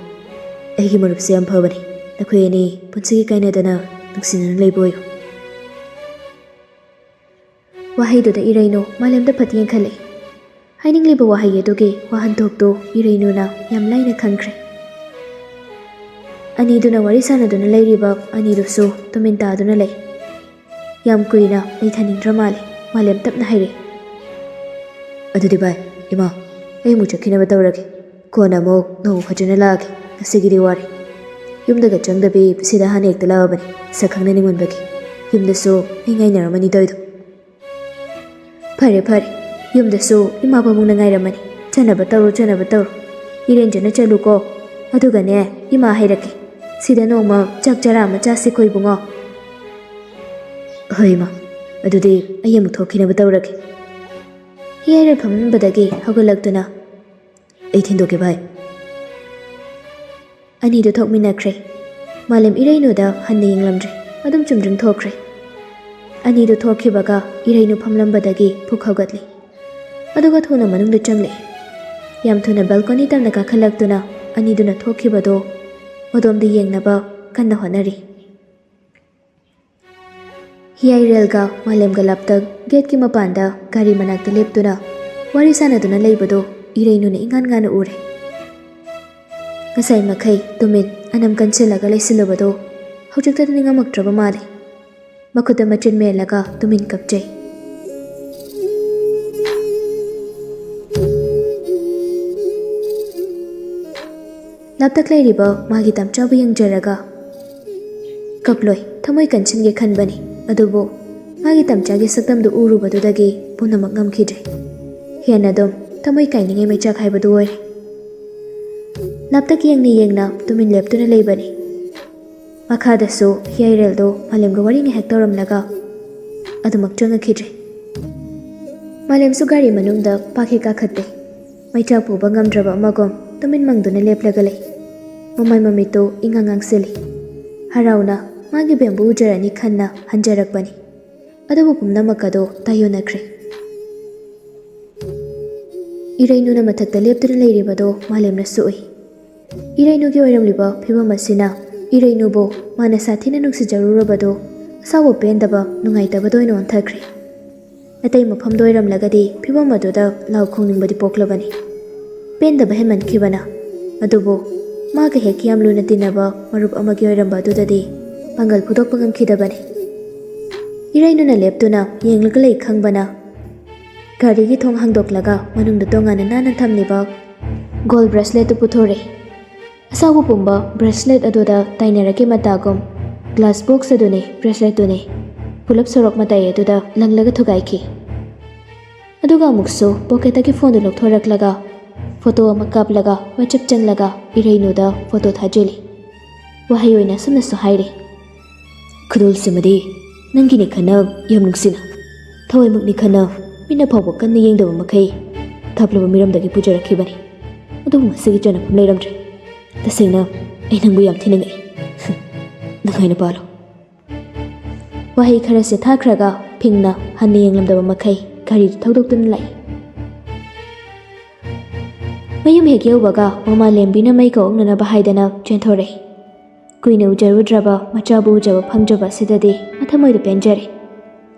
ꯑꯩꯒꯤ ꯃꯔꯨꯞꯁꯦ ꯌꯥꯝ ꯐꯕꯅꯤ꯫ ꯅꯈꯣꯏ ꯑꯅꯤ ꯄꯨꯟꯁꯤꯒꯤ ꯀꯥꯏꯅꯗꯅ ꯅꯨꯡꯁꯤꯅꯅ ꯂꯩꯕ ꯑꯣꯏꯌꯨ꯫" ꯋꯥꯍꯩꯗꯨꯗ ꯏꯔꯩꯅꯨ ꯃꯥꯂꯦꯝꯗ ꯐꯠ ꯌꯦꯡꯈꯠꯂꯛꯏ꯫ ꯍꯥꯏꯅꯤꯡꯂꯤꯕ ꯋꯥꯍꯩ ꯑꯗꯨꯒꯤ ꯋꯥꯍꯟꯊꯣꯛꯇꯨ ꯏꯔꯩꯅꯨꯅ ꯌꯥꯝ ꯂꯥꯏꯅ ꯈꯪꯈ꯭ꯔꯦ꯫ ꯑꯅꯤꯗꯨꯅ ꯋꯥꯔꯤ ꯁꯥꯟꯅꯗꯨꯅ ꯂꯩꯔꯤꯕ ꯑꯅꯤꯗꯨꯁꯨ ꯇꯨꯃꯤꯟ ꯇꯥꯗꯨꯅ ꯂꯩ꯫ ꯌꯥꯝ ꯀꯨꯏꯅ ꯂꯩꯊꯅꯤꯡꯗ꯭ꯔ ꯃꯥꯜꯂꯦ꯫ ꯃꯥꯂꯦꯝ ꯇꯞꯅ ꯍꯥꯏꯔꯛꯏ꯫ "ꯑꯗꯨꯗꯤ ꯚꯥꯏ, ꯏꯃꯥ, ꯑꯩ ꯑꯃꯨꯛ ꯆꯠꯈꯤꯅꯕ ꯇꯧꯔꯒꯦ꯫ ꯀꯣꯟꯅ ꯑꯃꯨꯛ ꯅꯣꯡꯃ ꯐꯖꯅ ꯂꯥꯛꯑꯒꯦ꯫ ꯉꯁꯤꯒꯤꯗꯤ ꯋꯥꯔꯦ꯫ ꯌꯨꯝꯗꯒ ꯆꯪꯗꯕꯤ ꯁꯤꯗ ꯍꯥꯟꯅ ꯍꯦꯛꯇ ꯂꯥꯛꯑꯕꯅꯤ, ꯁꯛ ꯈꯪꯅꯅꯤꯡꯃꯟꯕꯒꯤ꯫ ꯌꯨꯝꯗꯁꯨ ꯑꯩ ꯉꯥꯏꯅꯔꯝꯃꯅꯤ ꯇꯧꯔꯤꯗꯣ꯫" ꯐꯔꯦ ꯐꯔꯦ, ꯌꯨꯝꯗꯁꯨ ꯏꯃꯥ ꯄꯥꯕꯨꯡꯅ ꯉꯥꯏꯔꯝꯃꯅꯤ꯫ ꯆꯠꯅꯕ ꯇꯧꯔꯣ, ꯆꯠꯅꯕ ꯇꯧꯔꯣ꯫ ꯏꯔꯦꯟꯖꯅ ꯆꯠꯂꯨꯀꯣ꯫ ꯑꯗꯨꯒꯅꯦ, ꯏꯃꯥ ꯍꯥꯏꯔꯛꯀꯦ, ꯁꯤꯗ ꯅꯣꯡꯃ ꯆꯥꯛ ꯆꯔꯥ ꯑꯃ ꯆꯥꯁꯤꯀꯣ ꯏꯕꯨꯡꯉꯣ꯫ ꯍꯣꯏ ꯏꯃꯥ, ꯑꯗꯨꯗꯤ ꯑꯩ ꯑꯃꯨꯛ ꯊꯣꯛꯈꯤꯅꯕ ꯇꯧꯔꯒꯦ꯫ ꯍꯤꯌꯥꯏꯔꯦꯜ ꯐꯝꯂꯝꯕꯗꯒꯤ ꯍꯧꯒꯠꯂꯛꯇꯨꯅ, ꯑꯩ ꯊꯤꯟꯗꯣꯛꯀꯦ ꯚꯥꯏ꯫ ꯑꯅꯤꯗꯨ ꯊꯣꯛꯃꯤꯟꯅꯈ꯭ꯔꯦ꯫ ꯃꯥꯂꯦꯝ ꯏꯔꯩꯅꯨꯗ ꯍꯟꯅ ꯌꯦꯡꯂꯝꯗ꯭ꯔꯦ꯫ ꯑꯗꯨꯝ ꯆꯨꯝꯗ꯭ꯔꯤꯡ ꯊꯣꯛꯈ꯭ꯔꯦ꯫ ꯑꯅꯤꯗꯨ ꯊꯣꯛꯈꯤꯕꯒ ꯏꯔꯩꯅꯨ ꯐꯝꯂꯝꯕꯗꯒꯤ ꯐꯨꯛ ꯍꯧꯒꯠꯂꯤ꯫ ꯑꯗꯨꯒ ꯊꯨꯅ ꯃꯅꯨꯡꯗ ꯆꯪꯂꯛꯏ꯫ ꯌꯥꯝ ꯊꯨꯅ ꯕꯦꯜꯀꯣꯅꯤ ꯇꯝꯅ ꯀꯥꯈꯠꯂꯛꯇꯨꯅ ꯑꯅꯤꯗꯨꯅ ꯊꯣꯛꯈꯤꯕꯗꯣ ꯑꯗꯣꯝꯗ ꯌꯦꯡꯅꯕ ꯀꯟꯅ ꯍꯣꯠꯅꯔꯤ꯫ ꯍꯤꯌꯥꯏꯔꯦꯜꯒ ꯃꯥꯂꯦꯝꯒ ꯂꯥꯞꯇꯛ ꯒꯦꯠꯀꯤ ꯃꯄꯥꯟꯗ ꯒꯥꯔꯤ ꯃꯅꯥꯛꯇ ꯂꯦꯞꯇꯨꯅ ꯋꯥꯔꯤ ꯁꯥꯟꯅꯗꯨꯅ ꯂꯩꯕꯗꯣ ꯏꯔꯩꯅꯨꯅ ꯏꯉꯥꯟ ꯉꯥꯟꯅ ꯎꯔꯦ꯫ ꯉꯁꯥꯏ ꯃꯈꯩ ꯇꯨꯃꯤꯟ ꯑꯅꯝ ꯀꯟꯁꯤꯜꯂꯒ ꯂꯩꯁꯤꯜꯂꯨꯕꯗꯣ ꯍꯧꯖꯤꯛꯇꯗꯤ ꯅꯤꯡꯉꯝꯃꯛꯇ꯭ꯔꯕ ꯃꯥꯜꯂꯦ꯫ ꯃꯈꯨꯠꯇ ꯃꯆꯤꯟ ꯃꯦꯜꯂꯒ ꯇꯨꯃꯤꯟ ꯀꯞꯆꯩ꯫ ꯂꯥꯞꯇꯛ ꯂꯩꯔꯤꯕ ꯃꯥꯒꯤ ꯇꯝꯆꯥꯕꯨ ꯌꯦꯡꯖꯔꯒ, ꯀꯞꯂꯣꯏ, ꯊꯃꯣꯏ ꯀꯟꯁꯤꯟꯒꯦ ꯈꯟꯕꯅꯤ, ꯑꯗꯨꯕꯨ ꯃꯥꯒꯤ ꯇꯝꯆꯥꯒꯤ ꯁꯛꯇꯝꯗꯨ ꯎꯔꯨꯕꯗꯨꯗꯒꯤ ꯄꯨꯝꯅꯃꯛ ꯉꯝꯈꯤꯗ꯭ꯔꯦ꯫ ꯍꯦꯟꯅ ꯑꯗꯨꯝ ꯊꯃꯣꯏ ꯀꯥꯏꯅꯤꯡꯉꯥꯏ ꯃꯩꯆꯥꯛ ꯍꯥꯏꯕꯗꯨ ꯑꯣꯏꯔꯦ꯫ ꯂꯥꯞꯇꯛ ꯌꯦꯡꯅ ꯌꯦꯡꯅ ꯇꯨꯃꯤꯟ ꯂꯦꯞꯇꯨꯅ ꯂꯩꯕꯅꯤ꯫ ꯃꯈꯥꯗꯁꯨ ꯍꯤꯌꯥꯏꯔꯦꯜꯗꯣ ꯃꯥꯂꯦꯝꯒ ꯋꯥꯔꯤ ꯉꯥꯏꯍꯥꯛ ꯇꯧꯔꯝꯂꯒ ꯑꯗꯨꯃꯛ ꯆꯪꯉꯛꯈꯤꯗ꯭ꯔꯦ꯫ ꯃꯥꯂꯦꯝꯁꯨ ꯒꯥꯔꯤ ꯃꯅꯨꯡꯗ ꯄꯥꯛ ꯍꯦꯛ ꯀꯥꯈꯠꯇꯦ꯫ ꯃꯩꯆꯥꯛ ꯄꯨꯕ ꯉꯝꯗ꯭ꯔꯕ ꯑꯃꯒꯨꯝ ꯇꯨꯃꯤꯟ ꯃꯪꯗꯨꯅ ꯂꯦꯞꯂꯒ ꯂꯩ꯫ ꯃꯃꯥꯏ ꯃꯃꯤꯠꯇꯨ ꯏꯉꯥꯡ ꯉꯥꯡꯁꯤꯜꯂꯤ꯫ ꯍꯔꯥꯎꯅ ꯃꯥꯒꯤ ꯕꯦꯝꯕꯨ ꯎꯖꯔꯅꯤ ꯈꯟꯅ ꯍꯟꯖꯔꯛꯄꯅꯤ꯫ ꯑꯗꯨꯕꯨ ꯄꯨꯝꯅꯃꯛ ꯑꯗꯨ ꯇꯥꯏꯌꯣꯟꯅꯈ꯭ꯔꯦ꯫ ꯏꯔꯩꯅꯨꯅ ꯃꯊꯛꯇ ꯂꯦꯞꯇꯨꯅ ꯂꯩꯔꯤꯕꯗꯣ ꯃꯥꯂꯦꯝꯅꯁꯨ ꯎꯏ꯫ ꯏꯔꯩꯅꯨꯒꯤ ꯑꯣꯏꯔꯝꯂꯤꯕ ꯐꯤꯕꯝ ꯑꯁꯤꯅ ꯏꯔꯩꯅꯨꯕꯨ ꯃꯥꯅ ꯁꯥꯊꯤꯅ ꯅꯨꯡꯁꯤꯖꯔꯨꯔꯕꯗꯣ ꯑꯁꯥꯎꯕ ꯄꯦꯟꯗꯕ ꯅꯨꯡꯉꯥꯏꯇꯕꯗ ꯑꯣꯏꯅ ꯑꯣꯟꯊꯈ꯭ꯔꯦ꯫ ꯑꯇꯩ ꯃꯐꯝꯗ ꯑꯣꯏꯔꯝꯂꯒꯗꯤ ꯐꯤꯕꯝ ꯑꯗꯨꯗ ꯂꯥꯎ ꯈꯣꯡꯅꯤꯡꯕꯗꯤ ꯄꯣꯛꯂꯕꯅꯤ꯫ ꯄꯦꯟꯗꯕ ꯍꯦꯟꯃꯟꯈꯤꯕꯅ꯫ ꯑꯗꯨꯕꯨ ꯃꯥꯒ ꯍꯦꯛ ꯌꯥꯝ ꯂꯨꯅ ꯇꯤꯟꯅꯕ ꯃꯔꯨꯞ ꯑꯃꯒꯤ ꯑꯣꯏꯔꯝꯕ ꯑꯗꯨꯗꯗꯤ ꯄꯥꯡꯒꯜ ꯐꯨꯗꯣꯛꯄ ꯉꯝꯈꯤꯗꯕꯅꯤ꯫ ꯏꯔꯩꯅꯨꯅ ꯂꯦꯞꯇꯨꯅ ꯌꯦꯡꯂꯒ ꯂꯩ ꯈꯪꯕꯅ ꯒꯥꯔꯤꯒꯤ ꯊꯣꯡ ꯍꯥꯡꯗꯣꯛꯂꯒ ꯃꯅꯨꯡꯗ ꯇꯣꯉꯥꯟꯅ ꯅꯥꯟꯅ ꯊꯝꯂꯤꯕ ꯒꯣꯜ ꯕ꯭ꯔꯦꯁꯂꯦꯠꯇꯨ ꯄꯨꯊꯣꯔꯛꯏ꯫ ꯑꯁꯥꯎꯕ ꯄꯨꯝꯕ ꯕ꯭ꯔꯦꯁꯂꯦꯠ ꯑꯗꯨꯗ ꯇꯥꯏꯅꯔꯛꯀꯦ ꯃꯇꯥꯒꯨꯝ ꯒ꯭ꯂꯥꯁ ꯕꯣꯛꯁ ꯑꯗꯨꯅꯤ ꯕ꯭ꯔꯦꯁꯂꯦꯠꯇꯨꯅꯤ ꯄꯨꯂꯞ ꯁꯣꯔꯣꯛ ꯃꯇꯥꯏ ꯑꯗꯨꯗ ꯂꯪꯂꯒ ꯊꯨꯒꯥꯏꯈꯤ꯫ ꯑꯗꯨꯒ ꯑꯃꯨꯛꯁꯨ ꯄꯣꯀꯦꯠꯇꯒꯤ ꯐꯣꯟꯗꯨ ꯂꯧꯊꯣꯔꯛꯂꯒ ꯐꯣꯇꯣ ꯑꯃ ꯀꯥꯞꯂꯒ WhatsApp ꯆꯪꯂꯒ ꯏꯔꯩꯅꯨꯗ ꯐꯣꯇꯣ ꯊꯥꯖꯤꯜꯂꯤ꯫ ꯋꯥꯍꯩ ꯑꯣꯏꯅ ꯑꯁꯨꯝꯅꯁꯨ ꯍꯥꯏꯔꯤ: "ꯈꯨꯗꯣꯜꯁꯤꯃꯗꯤ ꯅꯪꯒꯤꯅꯤ ꯈꯟꯅ ꯌꯥꯝ ꯅꯨꯡꯁꯤꯅ, ꯊꯋꯥꯏꯃꯛꯅꯤ ꯈꯟꯅ ꯃꯤꯠꯅ ꯐꯥꯎꯕ ꯀꯟꯅ ꯌꯦꯡꯗꯕ ꯃꯈꯩ ꯊꯥꯞꯂꯕ ꯃꯤꯔꯝꯗꯒꯤ ꯄꯨꯖꯔꯛꯈꯤꯕꯅꯤ꯫ ꯑꯗꯨꯕꯨ ꯃꯁꯤꯒꯤ ꯆꯟꯅꯐꯝ ꯂꯩꯔꯝꯗ꯭ꯔꯦ꯫ ꯇꯁꯦꯡꯅ ꯑꯩ ꯅꯪꯕꯨ ꯌꯥꯝ ꯊꯤꯅ ꯉꯛꯏ꯫ ꯅꯨꯡꯉꯥꯏꯅ ꯄꯥꯜꯂꯨ"꯫ ꯋꯥꯍꯩ ꯈꯔꯁꯦ ꯊꯥꯈ꯭ꯔꯒ ꯐꯤꯡꯅ ꯍꯟꯅ ꯌꯦꯡꯂꯝꯗꯕ ꯃꯈꯩ ꯒꯥꯔꯤꯗꯨ ꯊꯧꯗꯣꯛꯇꯨꯅ ꯂꯥꯛꯏ꯫ ꯃꯌꯨꯝ ꯍꯦꯛ ꯌꯧꯕꯒ ꯃꯃꯥ ꯂꯦꯝꯕꯤꯅ ꯃꯩ ꯀꯧꯅꯅꯕ ꯍꯥꯏꯗꯅ ꯆꯦꯟꯊꯣꯔꯛꯏ꯫ ꯀꯨꯏꯅ ꯎꯖꯔꯨꯗ꯭ꯔꯕ ꯃꯆꯥꯕꯨ ꯎꯖꯕ ꯐꯪꯖꯕ ꯑꯁꯤꯗꯗꯤ ꯃꯊꯃꯣꯏꯗ ꯄꯦꯟꯖꯔꯦ꯫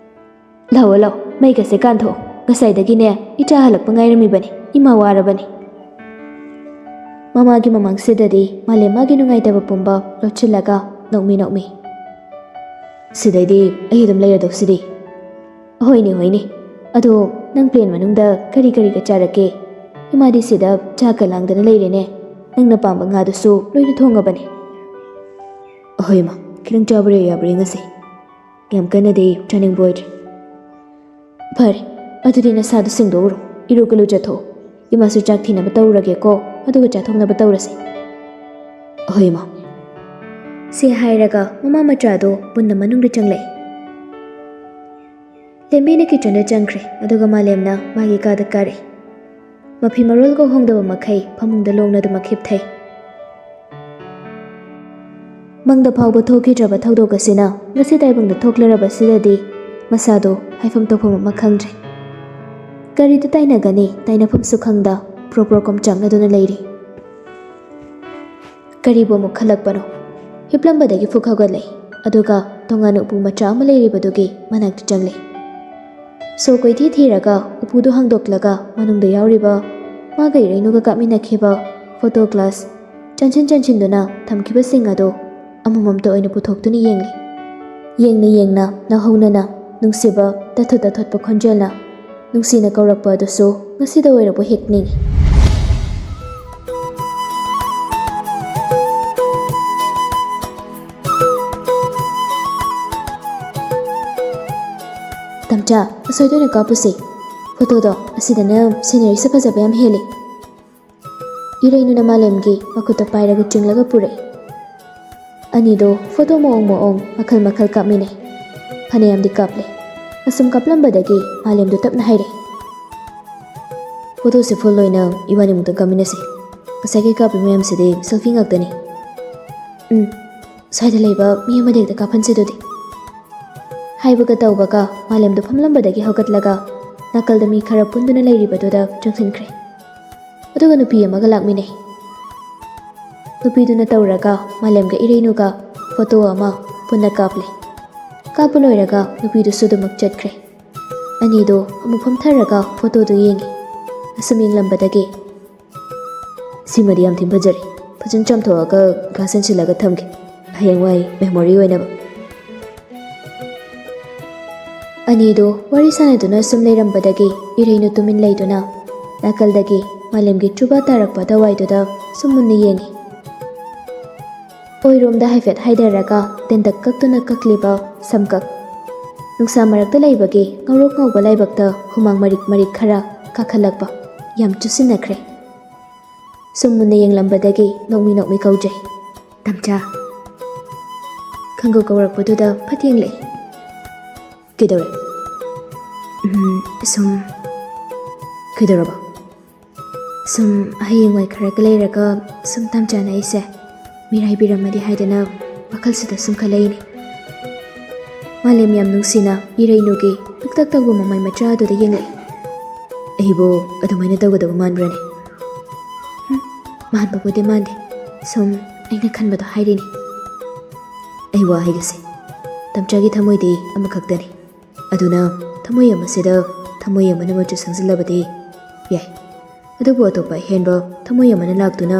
"ꯂꯥꯛꯑꯣ, ꯂꯥꯛꯑꯣ, ꯃꯩꯒꯁꯦ ꯀꯥꯟꯊꯣꯛꯑꯣ꯫ ꯉꯁꯥꯏꯗꯒꯤꯅꯦ ꯏꯆꯥ ꯍꯜꯂꯛꯄ ꯉꯥꯏꯔꯝꯃꯤꯕꯅꯤ꯫ ꯏꯃꯥ ꯋꯥꯔꯕꯅꯤ"꯫ ꯃꯃꯥꯒꯤ ꯃꯃꯥꯡꯁꯤꯗꯗꯤ ꯃꯥꯂꯦꯝ ꯃꯥꯒꯤ ꯅꯨꯡꯉꯥꯏꯇꯕ ꯄꯨꯝꯕ ꯂꯣꯠꯁꯤꯜꯂꯒ ꯅꯣꯛꯃꯤ ꯅꯣꯛꯃꯤ꯫ "ꯁꯤꯗꯩꯗꯤ ꯑꯩ ꯑꯗꯨꯝ ꯂꯩꯔꯗꯧꯁꯤꯗꯤ"꯫ "ꯍꯣꯏꯅꯦ, ꯍꯣꯏꯅꯦ꯫ ꯑꯗꯣ ꯅꯪ ꯄ꯭ꯂꯦꯟ ꯃꯅꯨꯡꯗ ꯀꯔꯤ ꯀꯔꯤꯒ ꯆꯥꯔꯛꯀꯦ? ꯏꯃꯥꯗꯤ ꯁꯤꯗ ꯆꯥꯛꯀ ꯂꯥꯡꯗꯅ ꯂꯩꯔꯦꯅꯦ꯫ ꯅꯪꯅ ꯄꯥꯝꯕ ꯉꯥꯗꯨꯁꯨ ꯂꯣꯏꯅ ꯊꯣꯡꯉꯕꯅꯦ"꯫ "ꯑꯍꯣꯏ ꯏꯃꯥ, ꯈꯤꯇꯪ ꯆꯥꯕ꯭ꯔꯥ ꯌꯥꯕ꯭ꯔꯥ ꯌꯦꯡꯉꯁꯤ꯫ ꯌꯥꯝ ꯀꯟꯅꯗꯤ ꯆꯥꯅꯤꯡꯕ ꯑꯣꯏꯗ꯭ꯔꯦ"꯫ "ꯐꯔꯦ, ꯑꯗꯨꯗꯤ ꯅꯁꯥꯗꯣ ꯁꯦꯡꯗꯣꯛꯎꯔꯣ, ꯏꯔꯨ ꯀꯂꯨꯖꯊꯣꯛꯑꯣ꯫ ꯏꯃꯥꯁꯨ ꯆꯥꯛ ꯊꯤꯅꯕ ꯇꯧꯔꯒꯦꯀꯣ, ꯑꯗꯨꯒ ꯆꯥꯊꯣꯛꯅꯕ ꯇꯧꯔꯁꯦ"꯫ "ꯍꯣꯏ ꯏꯃꯥ"꯫ ꯁꯤ ꯍꯥꯏꯔꯒ ꯃꯃꯥ ꯃꯆꯥꯗꯣ ꯄꯨꯟꯅ ꯃꯅꯨꯡꯗ ꯆꯪꯂꯛꯏ꯫ ꯂꯦꯝꯕꯤꯅ ꯀꯤꯠꯆꯟꯗ ꯆꯪꯈ꯭ꯔꯦ, ꯑꯗꯨꯒ ꯃꯥꯂꯦꯝꯅ ꯃꯥꯒꯤ ꯀꯥꯗ ꯀꯥꯔꯛꯏ꯫ ꯃꯐꯤ ꯃꯔꯣꯜꯒ ꯍꯣꯡꯗꯕ ꯃꯈꯩ ꯐꯃꯨꯡꯗ ꯂꯣꯡꯅꯗꯨꯃꯛ ꯍꯤꯞꯊꯩ꯫ ꯃꯪꯗ ꯐꯥꯎꯕ ꯊꯣꯛꯈꯤꯗ꯭ꯔꯕ ꯊꯧꯗꯣꯛ ꯑꯁꯤꯅ ꯉꯁꯤ ꯇꯥꯏꯕꯪꯗ ꯊꯣꯛꯂꯔꯕꯁꯤꯗꯗꯤ ꯃꯁꯥꯗꯣ ꯍꯥꯏꯐꯝ ꯇꯧꯐꯝ ꯑꯃ ꯈꯪꯗ꯭ꯔꯦ꯫ ꯀꯔꯤꯗ ꯇꯥꯏꯅꯒꯅꯤ, ꯇꯥꯏꯅꯐꯝꯁꯨ ꯈꯪꯗ ꯄ꯭ꯔꯣ ꯄ꯭ꯔꯣ ꯀꯣꯝꯆꯥꯛꯅꯗꯨꯅ ꯂꯩꯔꯤ꯫ ꯀꯔꯤꯕꯨ ꯑꯃꯨꯛ ꯈꯜꯂꯛꯄꯅꯣ? ꯍꯤꯞꯂꯝꯕꯗꯒꯤ ꯐꯨꯛ ꯍꯧꯒꯠꯂꯛꯏ, ꯑꯗꯨꯒ ꯇꯣꯉꯥꯟꯅ ꯎꯄꯨ ꯃꯆꯥ ꯑꯃ ꯂꯩꯔꯤꯕꯗꯨꯒꯤ ꯃꯅꯥꯛꯇ ꯆꯪꯂꯛꯏ꯫ ꯁꯣ ꯀꯣꯏꯊꯤ ꯊꯤꯔꯒ ꯎꯄꯨꯗꯨ ꯍꯥꯡꯗꯣꯛꯂꯒ ꯃꯅꯨꯡꯗ ꯌꯥꯎꯔꯤꯕ ꯃꯥꯒ ꯏꯔꯩꯅꯨꯒ ꯀꯥꯞꯃꯤꯟꯅꯈꯤꯕ ꯐꯣꯇꯣ ꯒ꯭ꯂꯥꯁ ꯆꯟꯁꯤꯟ ꯆꯟꯁꯤꯟꯗꯨꯅ ꯊꯝꯈꯤꯕꯁꯤꯡ ꯑꯗꯨ ꯑꯃꯃꯝꯇ ꯑꯣꯏꯅ ꯄꯨꯊꯣꯛꯇꯨꯅ ꯌꯦꯡꯂꯤ꯫ ꯌꯦꯡꯅ ꯌꯦꯡꯅ ꯅꯧꯍꯧꯅꯅ ꯅꯨꯡꯁꯤꯕ ꯇꯥꯊꯣꯠ ꯇꯥꯊꯣꯠꯄ ꯈꯣꯟꯖꯦꯜꯅ ꯅꯨꯡꯁꯤꯅ ꯀꯧꯔꯛꯄ ꯑꯗꯨꯁꯨ ꯉꯁꯤꯗ ꯑꯣꯏꯔꯕꯣꯏ ꯍꯦꯛ ꯅꯤꯡꯏ꯫ "ꯇꯝꯆꯥ, ꯑꯁꯣꯏꯗ ꯑꯣꯏꯅ ꯀꯥꯞꯄꯨꯁꯦ"꯫ ꯐꯣꯇꯣꯗꯣ ꯑꯁꯤꯗꯅ ꯁꯤꯅꯔꯤꯁꯦ ꯐꯖꯕ ꯌꯥꯝ ꯍꯦꯜꯂꯤ꯫ ꯏꯔꯩꯅꯨꯅ ꯃꯥꯂꯦꯝꯒꯤ ꯃꯈꯨꯠꯇ ꯄꯥꯏꯔꯒ ꯆꯤꯡꯂꯒ ꯄꯨꯔꯛꯏ꯫ ꯑꯅꯤꯗꯣ ꯐꯣꯇꯣ ꯃꯑꯣꯡ ꯃꯑꯣꯡ ꯃꯈꯜ ꯃꯈꯜ ꯀꯥꯞꯃꯤꯟꯅꯩ꯫ ꯐꯅꯌꯥꯝꯗꯤ ꯀꯥꯞꯂꯦ꯫ ꯑꯁꯨꯝ ꯀꯥꯞꯂꯝꯕꯗꯒꯤ ꯃꯥꯂꯦꯝꯗꯣ ꯇꯞꯅ ꯍꯥꯏꯔꯛꯏ, "ꯐꯣꯇꯣꯁꯦ ꯐꯨꯜ ꯑꯣꯏꯅ ꯏꯕꯥꯅꯤꯃꯨꯛꯇ ꯀꯥꯞꯃꯤꯟꯅꯁꯤ꯫ ꯉꯁꯥꯏꯒꯤ ꯀꯥꯞꯄꯤ ꯃꯌꯥꯝꯁꯤꯗꯤ ꯁꯦꯜꯐꯤ ꯉꯥꯛꯇꯅꯤ꯫ ꯎꯝ, ꯁ꯭ꯋꯥꯏꯗ ꯂꯩꯕ ꯃꯤ ꯑꯃꯗ ꯍꯦꯛꯇ ꯀꯥꯞꯍꯟꯁꯦ ꯑꯗꯨꯗꯤ꯫" ꯍꯥꯏꯕꯒ ꯇꯧꯕꯒ ꯃꯥꯂꯦꯝꯗꯣ ꯐꯝꯂꯝꯕꯗꯒꯤ ꯍꯧꯒꯠꯂꯒ ꯅꯥꯀꯜꯗ ꯃꯤ ꯈꯔ ꯄꯨꯟꯗꯨꯅ ꯂꯩꯔꯤꯕꯗꯨꯗ ꯆꯪꯁꯤꯟꯈ꯭ꯔꯦ꯫ ꯑꯗꯨꯒ ꯅꯨꯄꯤ ꯑꯃꯒ ꯂꯥꯛꯃꯤꯟꯅꯩ꯫ ꯅꯨꯄꯤꯗꯨꯅ ꯇꯧꯔꯒ ꯃꯥꯂꯦꯝꯒ ꯏꯔꯩꯅꯨꯒ ꯐꯣꯇꯣ ꯑꯃ ꯄꯨꯟꯅ ꯀꯥꯞꯂꯦ꯫ ꯀꯥꯞꯄ ꯂꯣꯏꯔꯒ ꯅꯨꯄꯤꯗꯨꯁꯨ ꯑꯗꯨꯃꯛ ꯆꯠꯈ꯭ꯔꯦ꯫ ꯑꯅꯤꯗꯣ ꯑꯃꯨꯛ ꯐꯝꯊꯔꯒ ꯐꯣꯇꯣꯗꯨ ꯌꯦꯡꯉꯤ꯫ ꯑꯁꯨꯝ ꯌꯦꯡꯂꯝꯕꯗꯒꯤ, "ꯁꯤꯃꯗꯤ ꯌꯥꯝ ꯊꯤꯅ ꯐꯖꯔꯦ꯫ ꯐꯖꯅ ꯆꯥꯝꯊꯣꯛꯑꯒ ꯒ꯭ꯂꯥꯁ ꯆꯟꯁꯤꯜꯂꯒ ꯊꯝꯒꯦ, ꯍꯌꯦꯡꯋꯥꯏ ꯃꯦꯃꯣꯔꯤ ꯑꯣꯏꯅꯕ꯫" ꯑꯅꯤꯗꯣ ꯋꯥꯔꯤ ꯁꯥꯟꯅꯗꯨꯅ ꯁꯨꯝ ꯂꯩꯔꯝꯕꯗꯒꯤ ꯏꯔꯩꯅꯨ ꯇꯨꯃꯤꯟ ꯂꯩꯗꯨꯅ ꯅꯥꯀꯜꯗꯒꯤ ꯃꯥꯂꯦꯝꯒꯤ ꯆꯨꯕ ꯇꯥꯔꯛꯄ ꯑꯗꯨꯋꯥꯏꯗꯨꯗ ꯁꯨꯝ ꯃꯨꯟꯅ ꯌꯦꯡꯉꯤ꯫ ꯑꯣꯏꯔꯣꯝꯗ ꯍꯥꯏꯐꯦꯠ ꯍꯥꯏꯗꯔꯒ ꯇꯦꯟꯗꯛ ꯀꯛꯇꯨꯅ ꯀꯛꯂꯤꯕ ꯁꯝꯀꯛ, ꯅꯨꯡꯁꯥ ꯃꯔꯛꯇ ꯂꯩꯕꯒꯤ ꯉꯧꯔꯣꯛ ꯉꯧꯕ ꯂꯥꯏꯕꯛꯇ ꯍꯨꯃꯥꯡ ꯃꯔꯤꯛ ꯃꯔꯤꯛ ꯈꯔ ꯀꯥꯈꯠꯂꯛꯄ ꯌꯥꯝ ꯆꯨꯁꯤꯟꯅꯈ꯭ꯔꯦ꯫ ꯁꯨꯝ ꯃꯨꯟꯅ ꯌꯦꯡꯂꯝꯕꯗꯒꯤ ꯅꯣꯛꯃꯤ ꯅꯣꯛꯃꯤ ꯀꯧꯖꯩ, "ꯇꯝꯆꯥ꯫" ꯈꯪꯒꯧ ꯀꯧꯔꯛꯄꯗꯨꯗ ꯐꯠ ꯌꯦꯡꯂꯛꯏ꯫ "ꯀꯩꯗꯧꯔꯦ?" "ꯎꯝ, ꯁꯨꯝ꯫" "ꯀꯩꯗꯧꯔꯕ?" "ꯁꯨꯝ ꯍꯌꯦꯡꯋꯥꯏ ꯈꯔꯒ ꯂꯩꯔꯒ ꯁꯨꯝ ꯇꯝꯆꯥꯅ ꯑꯩꯁꯦ ꯃꯤꯔꯥꯏꯕꯤꯔꯝꯃꯗꯤ ꯍꯥꯏꯗꯅ ꯋꯥꯈꯜꯁꯤꯗ ꯁꯨꯝ ꯈꯜꯂꯛꯏꯅꯦ꯫" ꯃꯥꯂꯦꯝ ꯌꯥꯝ ꯅꯨꯡꯁꯤꯅ ꯏꯔꯩꯅꯨꯒꯤ ꯄꯤꯛꯇꯛ ꯇꯧꯕ ꯃꯃꯩ ꯃꯆꯥ ꯑꯗꯨꯗ ꯌꯦꯡꯂꯛꯏ꯫ "ꯑꯩꯕꯨ ꯑꯗꯨꯃꯥꯏꯅ ꯇꯧꯒꯗꯕ ꯃꯥꯟꯕ꯭ꯔꯅꯦ?" "ꯍꯨꯝ, ꯃꯥꯟꯕꯕꯨꯗꯤ ꯃꯥꯟꯗꯦ꯫ ꯁꯨꯝ ꯑꯩꯅ ꯈꯟꯕꯗꯣ ꯍꯥꯏꯔꯤꯅꯤ꯫ ꯑꯩ ꯋꯥ ꯍꯥꯏꯒꯦꯁꯦ, ꯇꯝꯆꯥꯒꯤ ꯊꯃꯣꯏꯗꯤ ꯑꯃꯈꯛꯇꯅꯤ꯫ ꯑꯗꯨꯅ ꯊꯃꯣꯏ ꯑꯃꯁꯤꯗ ꯊꯃꯣꯏ ꯑꯃꯅ ꯃꯆꯨ ꯁꯪꯖꯤꯜꯂꯕꯗꯤ ꯌꯥꯏ꯫ ꯑꯗꯨꯕꯨ ꯑꯇꯣꯞꯄ ꯑꯍꯦꯟꯕ ꯊꯃꯣꯏ ꯑꯃꯅ ꯂꯥꯛꯇꯨꯅ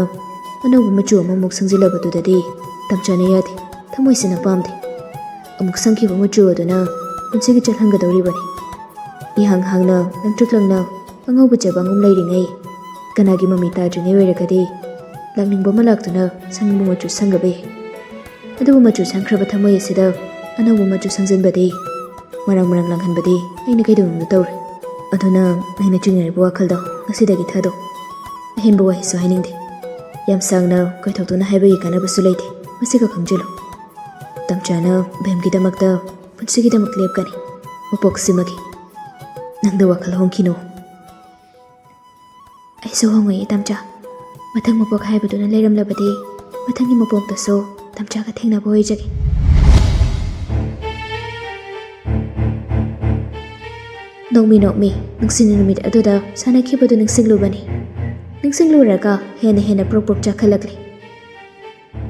ꯑꯅꯧꯕ ꯃꯆꯨ ꯑꯃꯃꯨꯛ ꯁꯪꯖꯤꯜꯂꯕꯗꯨꯗꯗꯤ ꯇꯝꯆꯥꯅ ꯌꯥꯗꯦ꯫ ꯊꯃꯣꯏꯁꯤꯅ ꯄꯥꯝꯗꯦ꯫ ꯑꯃꯨꯛ ꯁꯪꯈꯤꯕ ꯃꯆꯨ ꯑꯗꯨꯅ ꯄꯨꯟꯁꯤꯒꯤ ꯆꯠꯍꯟꯒꯗꯧꯔꯤꯕꯅꯤ꯫ ꯏꯍꯥꯡ ꯍꯥꯡꯅ ꯂꯪꯇ꯭ꯔꯤꯛ ꯂꯪꯅ ꯑꯉꯧꯕ ꯆꯦꯕꯥꯡꯒꯨꯝ ꯂꯩꯔꯤꯉꯩ, ꯀꯅꯥꯒꯤ ꯃꯃꯤ ꯇꯥꯗ꯭ꯔꯤꯉꯩ ꯑꯣꯏꯔꯒꯗꯤ ꯂꯥꯛꯅꯤꯡꯕ ꯑꯃ ꯂꯥꯛꯇꯨꯅ ꯁꯪꯅꯤꯡꯕ ꯃꯆꯨ ꯁꯪꯒꯕ ꯌꯥꯏ꯫ ꯑꯗꯨꯕꯨ ꯃꯆꯨ ꯁꯪꯈ꯭ꯔꯕ ꯊꯃꯣꯏ ꯑꯁꯤꯗ ꯑꯅꯧꯕ ꯃꯆꯨ ꯁꯪꯖꯤꯟꯕꯗꯤ, ꯃꯔꯥꯡ ꯃꯔꯥꯡ ꯂꯥꯡꯍꯟꯕꯗꯤ ꯑꯩꯅ ꯀꯩꯗꯧꯅꯨꯡꯗ ꯇꯧꯔꯣꯏ꯫ ꯑꯗꯨꯅ ꯑꯩꯅ ꯆꯤꯡꯅꯔꯤꯕ ꯋꯥꯈꯜꯗꯣ ꯉꯁꯤꯗꯒꯤ ꯊꯥꯗꯣꯛ꯫ ꯑꯍꯦꯟꯕ ꯋꯥꯍꯩꯁꯨ ꯍꯥꯏꯅꯤꯡꯗꯦ꯫ ꯌꯥꯝ ꯁꯥꯡꯅ ꯀꯣꯏꯊꯣꯛꯇꯨꯅ ꯍꯥꯏꯕꯒꯤ ꯀꯥꯟꯅꯕꯁꯨ ꯂꯩꯇꯦ꯫ ꯃꯁꯤꯒ ꯈꯪꯖꯤꯜꯂꯨ꯫ ꯇꯝꯆꯥꯅ ꯕꯦꯝꯒꯤꯗꯃꯛꯇ ꯄꯨꯟꯁꯤꯒꯤꯗꯃꯛ ꯂꯦꯞꯀꯅꯤ꯫ ꯃꯄꯣꯛꯁꯤꯃꯒꯤ꯫ ꯅꯪꯗ ꯋꯥꯈꯜ ꯍꯣꯡꯈꯤꯅꯨ꯫ ꯑꯩꯁꯨ ꯍꯣꯡꯉꯣꯏ, ꯏꯇꯝꯆꯥ꯫ ꯃꯊꯪ ꯃꯄꯣꯛ ꯍꯥꯏꯕꯗꯨꯅ ꯂꯩꯔꯝꯂꯕꯗꯤ, ꯃꯊꯪꯒꯤ ꯃꯄꯣꯛꯇꯁꯨ ꯇꯝꯆꯥꯒ ꯊꯦꯡꯅꯕ ꯑꯣꯏꯖꯒꯦ꯫ ꯅꯣꯛꯃꯤ ꯅꯣꯛꯃꯤ ꯅꯨꯡꯁꯤꯅ ꯅꯨꯃꯤꯠ ꯑꯗꯨꯗ ꯁꯥꯟꯅꯈꯤꯕꯗꯨ ꯅꯤꯡꯁꯤꯡꯂꯨꯕꯅꯤ꯫ ꯅꯤꯡꯁꯤꯡꯂꯨꯔꯒ ꯍꯦꯟꯅ ꯍꯦꯟꯅ ꯄ꯭ꯔꯣꯛ ꯄ꯭ꯔꯣꯛ ꯆꯥꯛꯈꯠꯂꯛꯂꯤ꯫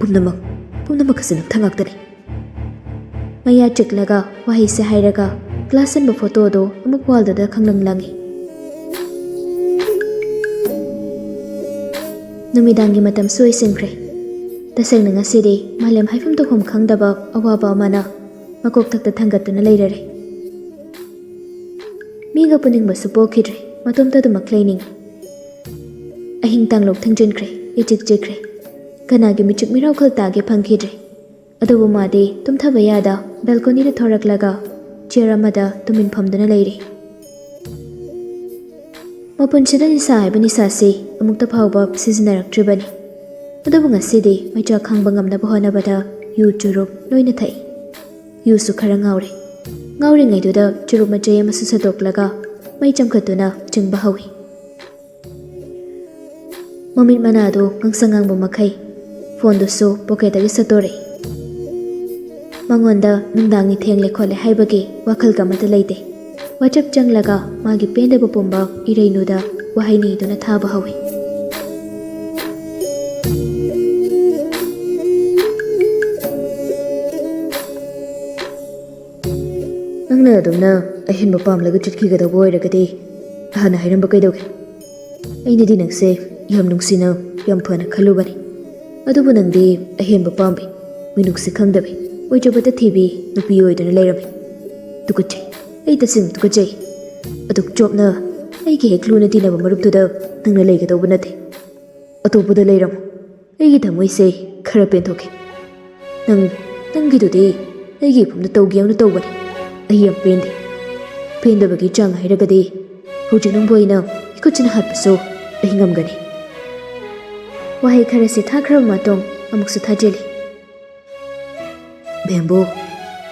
ꯄꯨꯝꯅꯃꯛ, ꯄꯨꯝꯅꯃꯛ ꯑꯁꯤ ꯅꯝꯊ ꯉꯥꯛꯇꯅꯤ꯫ ꯃꯌꯥ ꯆꯤꯛꯂꯒ ꯋꯥꯍꯩꯁꯦ ꯍꯥꯏꯔꯒ ꯀ꯭ꯂꯥꯁ ꯁꯟꯕ ꯐꯣꯇꯣꯗꯣ ꯑꯃꯨꯛ ꯋꯥꯜꯗꯨꯗ ꯈꯪꯂꯪ ꯂꯪꯉꯤ꯫ ꯅꯨꯃꯤꯗꯥꯡꯒꯤ ꯃꯇꯝꯁꯨ ꯑꯣꯏꯁꯤꯟꯈ꯭ꯔꯦ꯫ ꯇꯁꯦꯡꯅ ꯉꯁꯤꯗꯤ ꯃꯥꯂꯦꯝ ꯍꯥꯏꯐꯝ ꯇꯧꯐꯝ ꯈꯪꯗꯕ ꯑꯋꯥꯕ ꯑꯃꯅ ꯃꯀꯣꯛꯊꯛꯇ ꯊꯥꯡꯒꯠꯇꯨꯅ ꯂꯩꯔꯔꯦ꯫ ꯃꯤꯒ ꯄꯨꯅꯤꯡꯕꯁꯨ ꯄꯣꯛꯈꯤꯗ꯭ꯔꯦ, ꯃꯇꯣꯝꯇ ꯑꯗꯨꯃꯛ ꯂꯩꯅꯤꯡꯉꯤ꯫ ꯑꯍꯤꯡ ꯇꯥꯡꯂꯣꯛ ꯊꯦꯡꯖꯤꯟꯈ꯭ꯔꯦ, ꯏꯆꯤꯛ ꯆꯤꯛꯈ꯭ꯔꯦ꯫ ꯀꯅꯥꯒꯤ ꯃꯤꯆꯤꯛ ꯃꯤꯔꯥꯎꯈꯜ ꯇꯥꯒꯦ ꯐꯪꯈꯤꯗ꯭ꯔꯦ꯫ ꯑꯗꯨꯕꯨ ꯃꯥꯗꯤ ꯇꯨꯝꯊꯕ ꯌꯥꯗ ꯕꯦꯜꯀꯣꯅꯤꯗ ꯊꯣꯔꯛꯂꯒ ꯆꯤꯌꯔ ꯑꯃꯗ ꯇꯨꯃꯤꯟ ꯐꯝꯗꯨꯅ ꯂꯩꯔꯤ꯫ ꯃꯄꯨꯟꯁꯤꯗ ꯅꯤꯁꯥ ꯍꯥꯏꯕ ꯅꯤꯁꯥꯁꯤ ꯑꯃꯨꯛꯇ ꯐꯥꯎꯕ ꯁꯤꯖꯤꯟꯅꯔꯛꯇ꯭ꯔꯤꯕꯅꯤ꯫ ꯑꯗꯨꯕꯨ ꯉꯁꯤꯗꯤ ꯃꯩꯆꯥꯛ ꯈꯥꯡꯕ ꯉꯝꯅꯕ ꯍꯣꯠꯅꯕꯗ ꯌꯨ ꯆꯨꯔꯨꯞ ꯂꯣꯏꯅ ꯊꯛꯏ꯫ ꯌꯨꯁꯨ ꯈꯔ ꯉꯥꯎꯔꯦ꯫ ꯉꯥꯎꯔꯤꯉꯩꯗꯨꯗ ꯆꯨꯔꯨꯞ ꯃꯆꯩ ꯑꯃꯁꯨ ꯁꯠꯇꯣꯛꯂꯒ ꯃꯩ ꯆꯝꯈꯠꯇꯨꯅ ꯆꯤꯡꯕ ꯍꯧꯏ꯫ ꯃꯃꯤꯠ ꯃꯅꯥꯗꯨ ꯉꯥꯡꯁꯪ ꯉꯥꯡꯕ ꯃꯈꯩ ꯐꯣꯟꯗꯨꯁꯨ ꯄꯣꯀꯦꯠꯇꯒꯤ ꯁꯠꯇꯣꯔꯛꯏ꯫ ꯃꯉꯣꯟꯗ ꯅꯨꯡꯗꯥꯡꯅꯤ, ꯊꯦꯡꯂꯦ ꯈꯣꯠꯂꯦ ꯍꯥꯏꯕꯒꯤ ꯋꯥꯈꯜꯒ ꯑꯃꯠꯇ ꯂꯩꯇꯦ꯫ ꯋꯥꯆꯞ ꯆꯪꯂꯒ ꯃꯥꯒꯤ ꯄꯦꯟꯗꯕ ꯄꯨꯝꯕ ꯏꯔꯩꯅꯨꯗ ꯋꯥꯍꯩꯅꯤ ꯏꯗꯨꯅ ꯊꯥꯕ ꯍꯧꯏ꯫ ꯅꯪꯅ ꯑꯗꯨꯝꯅ ꯑꯍꯦꯟꯕ ꯄꯥꯝꯂꯒ ꯆꯠꯈꯤꯒꯗꯧꯕ ꯑꯣꯏꯔꯒꯗꯤ ꯍꯥꯟꯅ ꯍꯥꯏꯔꯝꯕ ꯀꯩꯗꯧꯒꯦ? ꯑꯩꯅꯗꯤ ꯅꯪꯁꯦ ꯌꯥꯝ ꯅꯨꯡꯁꯤꯅ, ꯌꯥꯝ ꯐꯅ ꯈꯜꯂꯨꯕꯅꯤ꯫ ꯑꯗꯨꯕꯨ ꯅꯪꯗꯤ ꯑꯍꯦꯟꯕ ꯄꯥꯝꯕꯤ, ꯃꯤꯅꯨꯡꯁꯤ ꯈꯪꯗꯕꯤ, ꯑꯣꯏꯖꯕꯇ ꯊꯤꯕꯤ ꯅꯨꯄꯤ ꯑꯣꯏꯗꯨꯅ ꯂꯩꯔꯝꯃꯤ꯫ ꯇꯨꯀꯠꯆꯩ, ꯑꯩ ꯇꯁꯦꯡꯅ ꯇꯨꯀꯠꯆꯩ꯫ ꯑꯗꯨꯛ ꯆꯣꯞꯅ ꯑꯩꯒꯤ ꯍꯦꯛ ꯂꯨꯅ ꯇꯤꯟꯅꯕ ꯃꯔꯨꯞꯇꯨꯗ ꯅꯪꯅ ꯂꯩꯒꯗꯧꯕ ꯅꯠꯇꯦ꯫ ꯑꯇꯣꯞꯄꯗ ꯂꯩꯔꯝꯃꯨ꯫ ꯑꯩꯒꯤ ꯊꯃꯣꯏꯁꯦ ꯈꯔ ꯄꯦꯟꯊꯣꯛꯈꯤ꯫ ꯅꯪ, ꯅꯪꯒꯤꯗꯨꯗꯤ ꯑꯩꯒꯤ ꯏꯐꯝꯗ ꯇꯧꯒꯦ ꯌꯥꯎꯅ ꯇꯧꯕꯅꯤ꯫ ꯑꯩ ꯌꯥꯝ ꯄꯦꯟꯗꯦ꯫ ꯄꯦꯟꯗꯕꯒꯤ ꯆꯥꯡ ꯍꯥꯏꯔꯒꯗꯤ ꯍꯧꯖꯤꯛ ꯅꯪꯕꯨ ꯑꯩꯅ ꯏꯈꯨꯠꯁꯤꯅ ꯍꯥꯠꯄꯁꯨ ꯑꯩ ꯉꯝꯒꯅꯤ꯫ ꯋꯥꯍꯩ ꯈꯔꯁꯤ ꯊꯥꯈ꯭ꯔꯕ ꯃꯇꯨꯡ ꯑꯃꯨꯛꯁꯨ ꯊꯥꯖꯤꯜꯂꯤ꯫ ꯕꯦꯝꯕꯨ,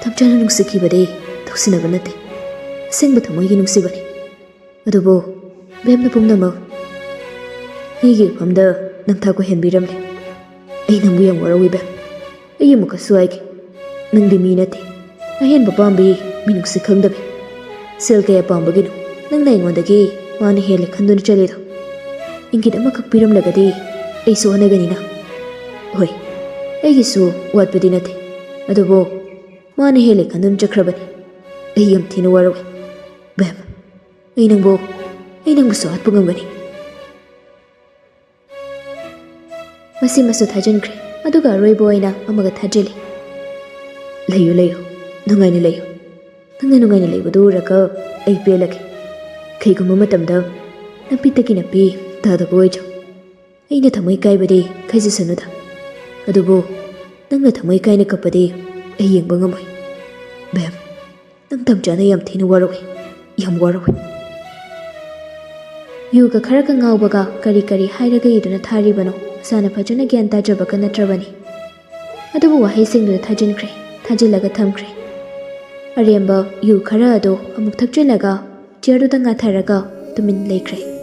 ꯊꯞꯆꯥꯅ ꯅꯨꯡꯁꯤꯈꯤꯕꯗꯤ ꯇꯧꯁꯤꯟꯅꯕ ꯅꯠꯇꯦ, ꯑꯁꯦꯡꯕ ꯊꯃꯣꯏꯒꯤ ꯅꯨꯡꯁꯤꯕꯅꯤ꯫ ꯑꯗꯨꯕꯨ ꯕꯦꯝꯅ ꯄꯨꯝꯅꯃꯛ ꯑꯩꯒꯤ ꯏꯐꯝꯗ ꯅꯝꯊꯥꯛ ꯑꯣꯏꯍꯟꯕꯤꯔꯝꯂꯦ꯫ ꯑꯩ ꯅꯪꯕꯨ ꯌꯥꯝ ꯋꯥꯔꯧꯏ ꯕꯦꯝ꯫ ꯑꯩ ꯑꯃꯨꯛꯀꯁꯨ ꯍꯥꯏꯒꯦ, ꯅꯪꯗꯤ ꯃꯤ ꯅꯠꯇꯦ, ꯑꯍꯦꯟꯕ ꯄꯥꯝꯕꯤ, ꯃꯤꯅꯨꯡꯁꯤ ꯈꯪꯗꯕꯤ꯫ ꯁꯦꯜ ꯀꯌꯥ ꯄꯥꯝꯕꯒꯤꯅꯣ ꯅꯪꯅ ꯑꯩꯉꯣꯟꯗꯒꯤ ꯃꯥꯅ ꯍꯦꯜꯂꯦ ꯈꯟꯗꯨꯅ ꯆꯠꯂꯤꯗꯣ? ꯏꯪꯒꯤꯠ ꯑꯃꯈꯛ ꯄꯤꯔꯝꯂꯒꯗꯤ ꯑꯩꯁꯨ ꯍꯣꯠꯅꯒꯅꯤꯅ꯫ ꯍꯣꯏ, ꯑꯩꯒꯤꯁꯨ ꯋꯥꯠꯄꯗꯤ ꯅꯠꯇꯦ, ꯑꯗꯨꯕꯨ ꯃꯥꯅ ꯍꯦꯜꯂꯦ ꯈꯟꯗꯨꯅ ꯆꯠꯈ꯭ꯔꯕꯅꯤ꯫ ꯑꯩ ꯌꯥꯝ ꯊꯤꯅ ꯋꯥꯔꯧꯏ ꯕꯦꯝ꯫ ꯑꯩ ꯅꯪꯕꯨ, ꯑꯩ ꯅꯪꯕꯨꯁꯨ ꯍꯥꯠꯄ ꯉꯝꯒꯅꯤ꯫ ꯃꯁꯤꯃꯁꯨ ꯊꯥꯖꯤꯟꯈ꯭ꯔꯦ꯫ ꯑꯗꯨꯒ ꯑꯔꯣꯏꯕ ꯑꯣꯏꯅ ꯑꯃꯒ ꯊꯥꯖꯤꯜꯂꯤ꯫ ꯂꯩꯌꯨ, ꯂꯩꯌꯨ, ꯅꯨꯡꯉꯥꯏꯅ ꯂꯩꯌꯨ꯫ ꯅꯪꯅ ꯅꯨꯡꯉꯥꯏꯅ ꯂꯩꯕꯗꯨ ꯎꯔꯒ ꯑꯩ ꯄꯦꯜꯂꯒꯦ꯫ ꯀꯩꯒꯨꯝꯕ ꯃꯇꯝꯗ ꯅꯄꯤꯇꯒꯤ ꯅꯄꯤ ꯇꯥꯗꯕ ꯑꯣꯏꯖꯧ꯫ ꯑꯩꯅ ꯊꯃꯣꯏ ꯀꯥꯏꯕꯗꯤ ꯈꯥꯏꯖꯁꯅꯨꯗ, ꯑꯗꯨꯕꯨ ꯅꯪꯅ ꯊꯃꯣꯏ ꯀꯥꯏꯅ ꯀꯞꯄꯗꯤ ꯑꯩ ꯌꯦꯡꯕ ꯉꯝꯃꯣꯏ꯫ ꯕꯦꯝ, ꯅꯪ ꯇꯝꯆꯥꯅ ꯌꯥꯝ ꯊꯤꯅ ꯋꯥꯔꯧꯏ, ꯌꯥꯝ ꯋꯥꯔꯧꯏ꯫ ꯌꯨꯒ ꯈꯔꯒ ꯉꯥꯎꯕꯒ ꯀꯔꯤ ꯀꯔꯤ ꯍꯥꯏꯔꯒ ꯏꯗꯨꯅ ꯊꯥꯔꯤꯕꯅꯣ ꯃꯁꯥꯅ ꯐꯖꯅ ꯒ꯭ꯌꯥꯟ ꯇꯥꯖꯕꯒ ꯅꯠꯇ꯭ꯔꯕꯅꯤ꯫ ꯑꯗꯨꯕꯨ ꯋꯥꯍꯩꯁꯤꯡꯗꯨꯗ ꯊꯥꯖꯤꯟꯈ꯭ꯔꯦ, ꯊꯥꯖꯤꯜꯂꯒ ꯊꯝꯈ꯭ꯔꯦ꯫ ꯑꯔꯦꯝꯕ ꯌꯨ ꯈꯔ ꯑꯗꯨ ꯑꯃꯨꯛ ꯊꯛꯆꯤꯜꯂꯒ ꯆꯤꯌꯔꯗꯨꯗ ꯉꯥꯊꯔꯒ ꯇꯨꯃꯤꯟ ꯂꯩꯈ꯭ꯔꯦ꯫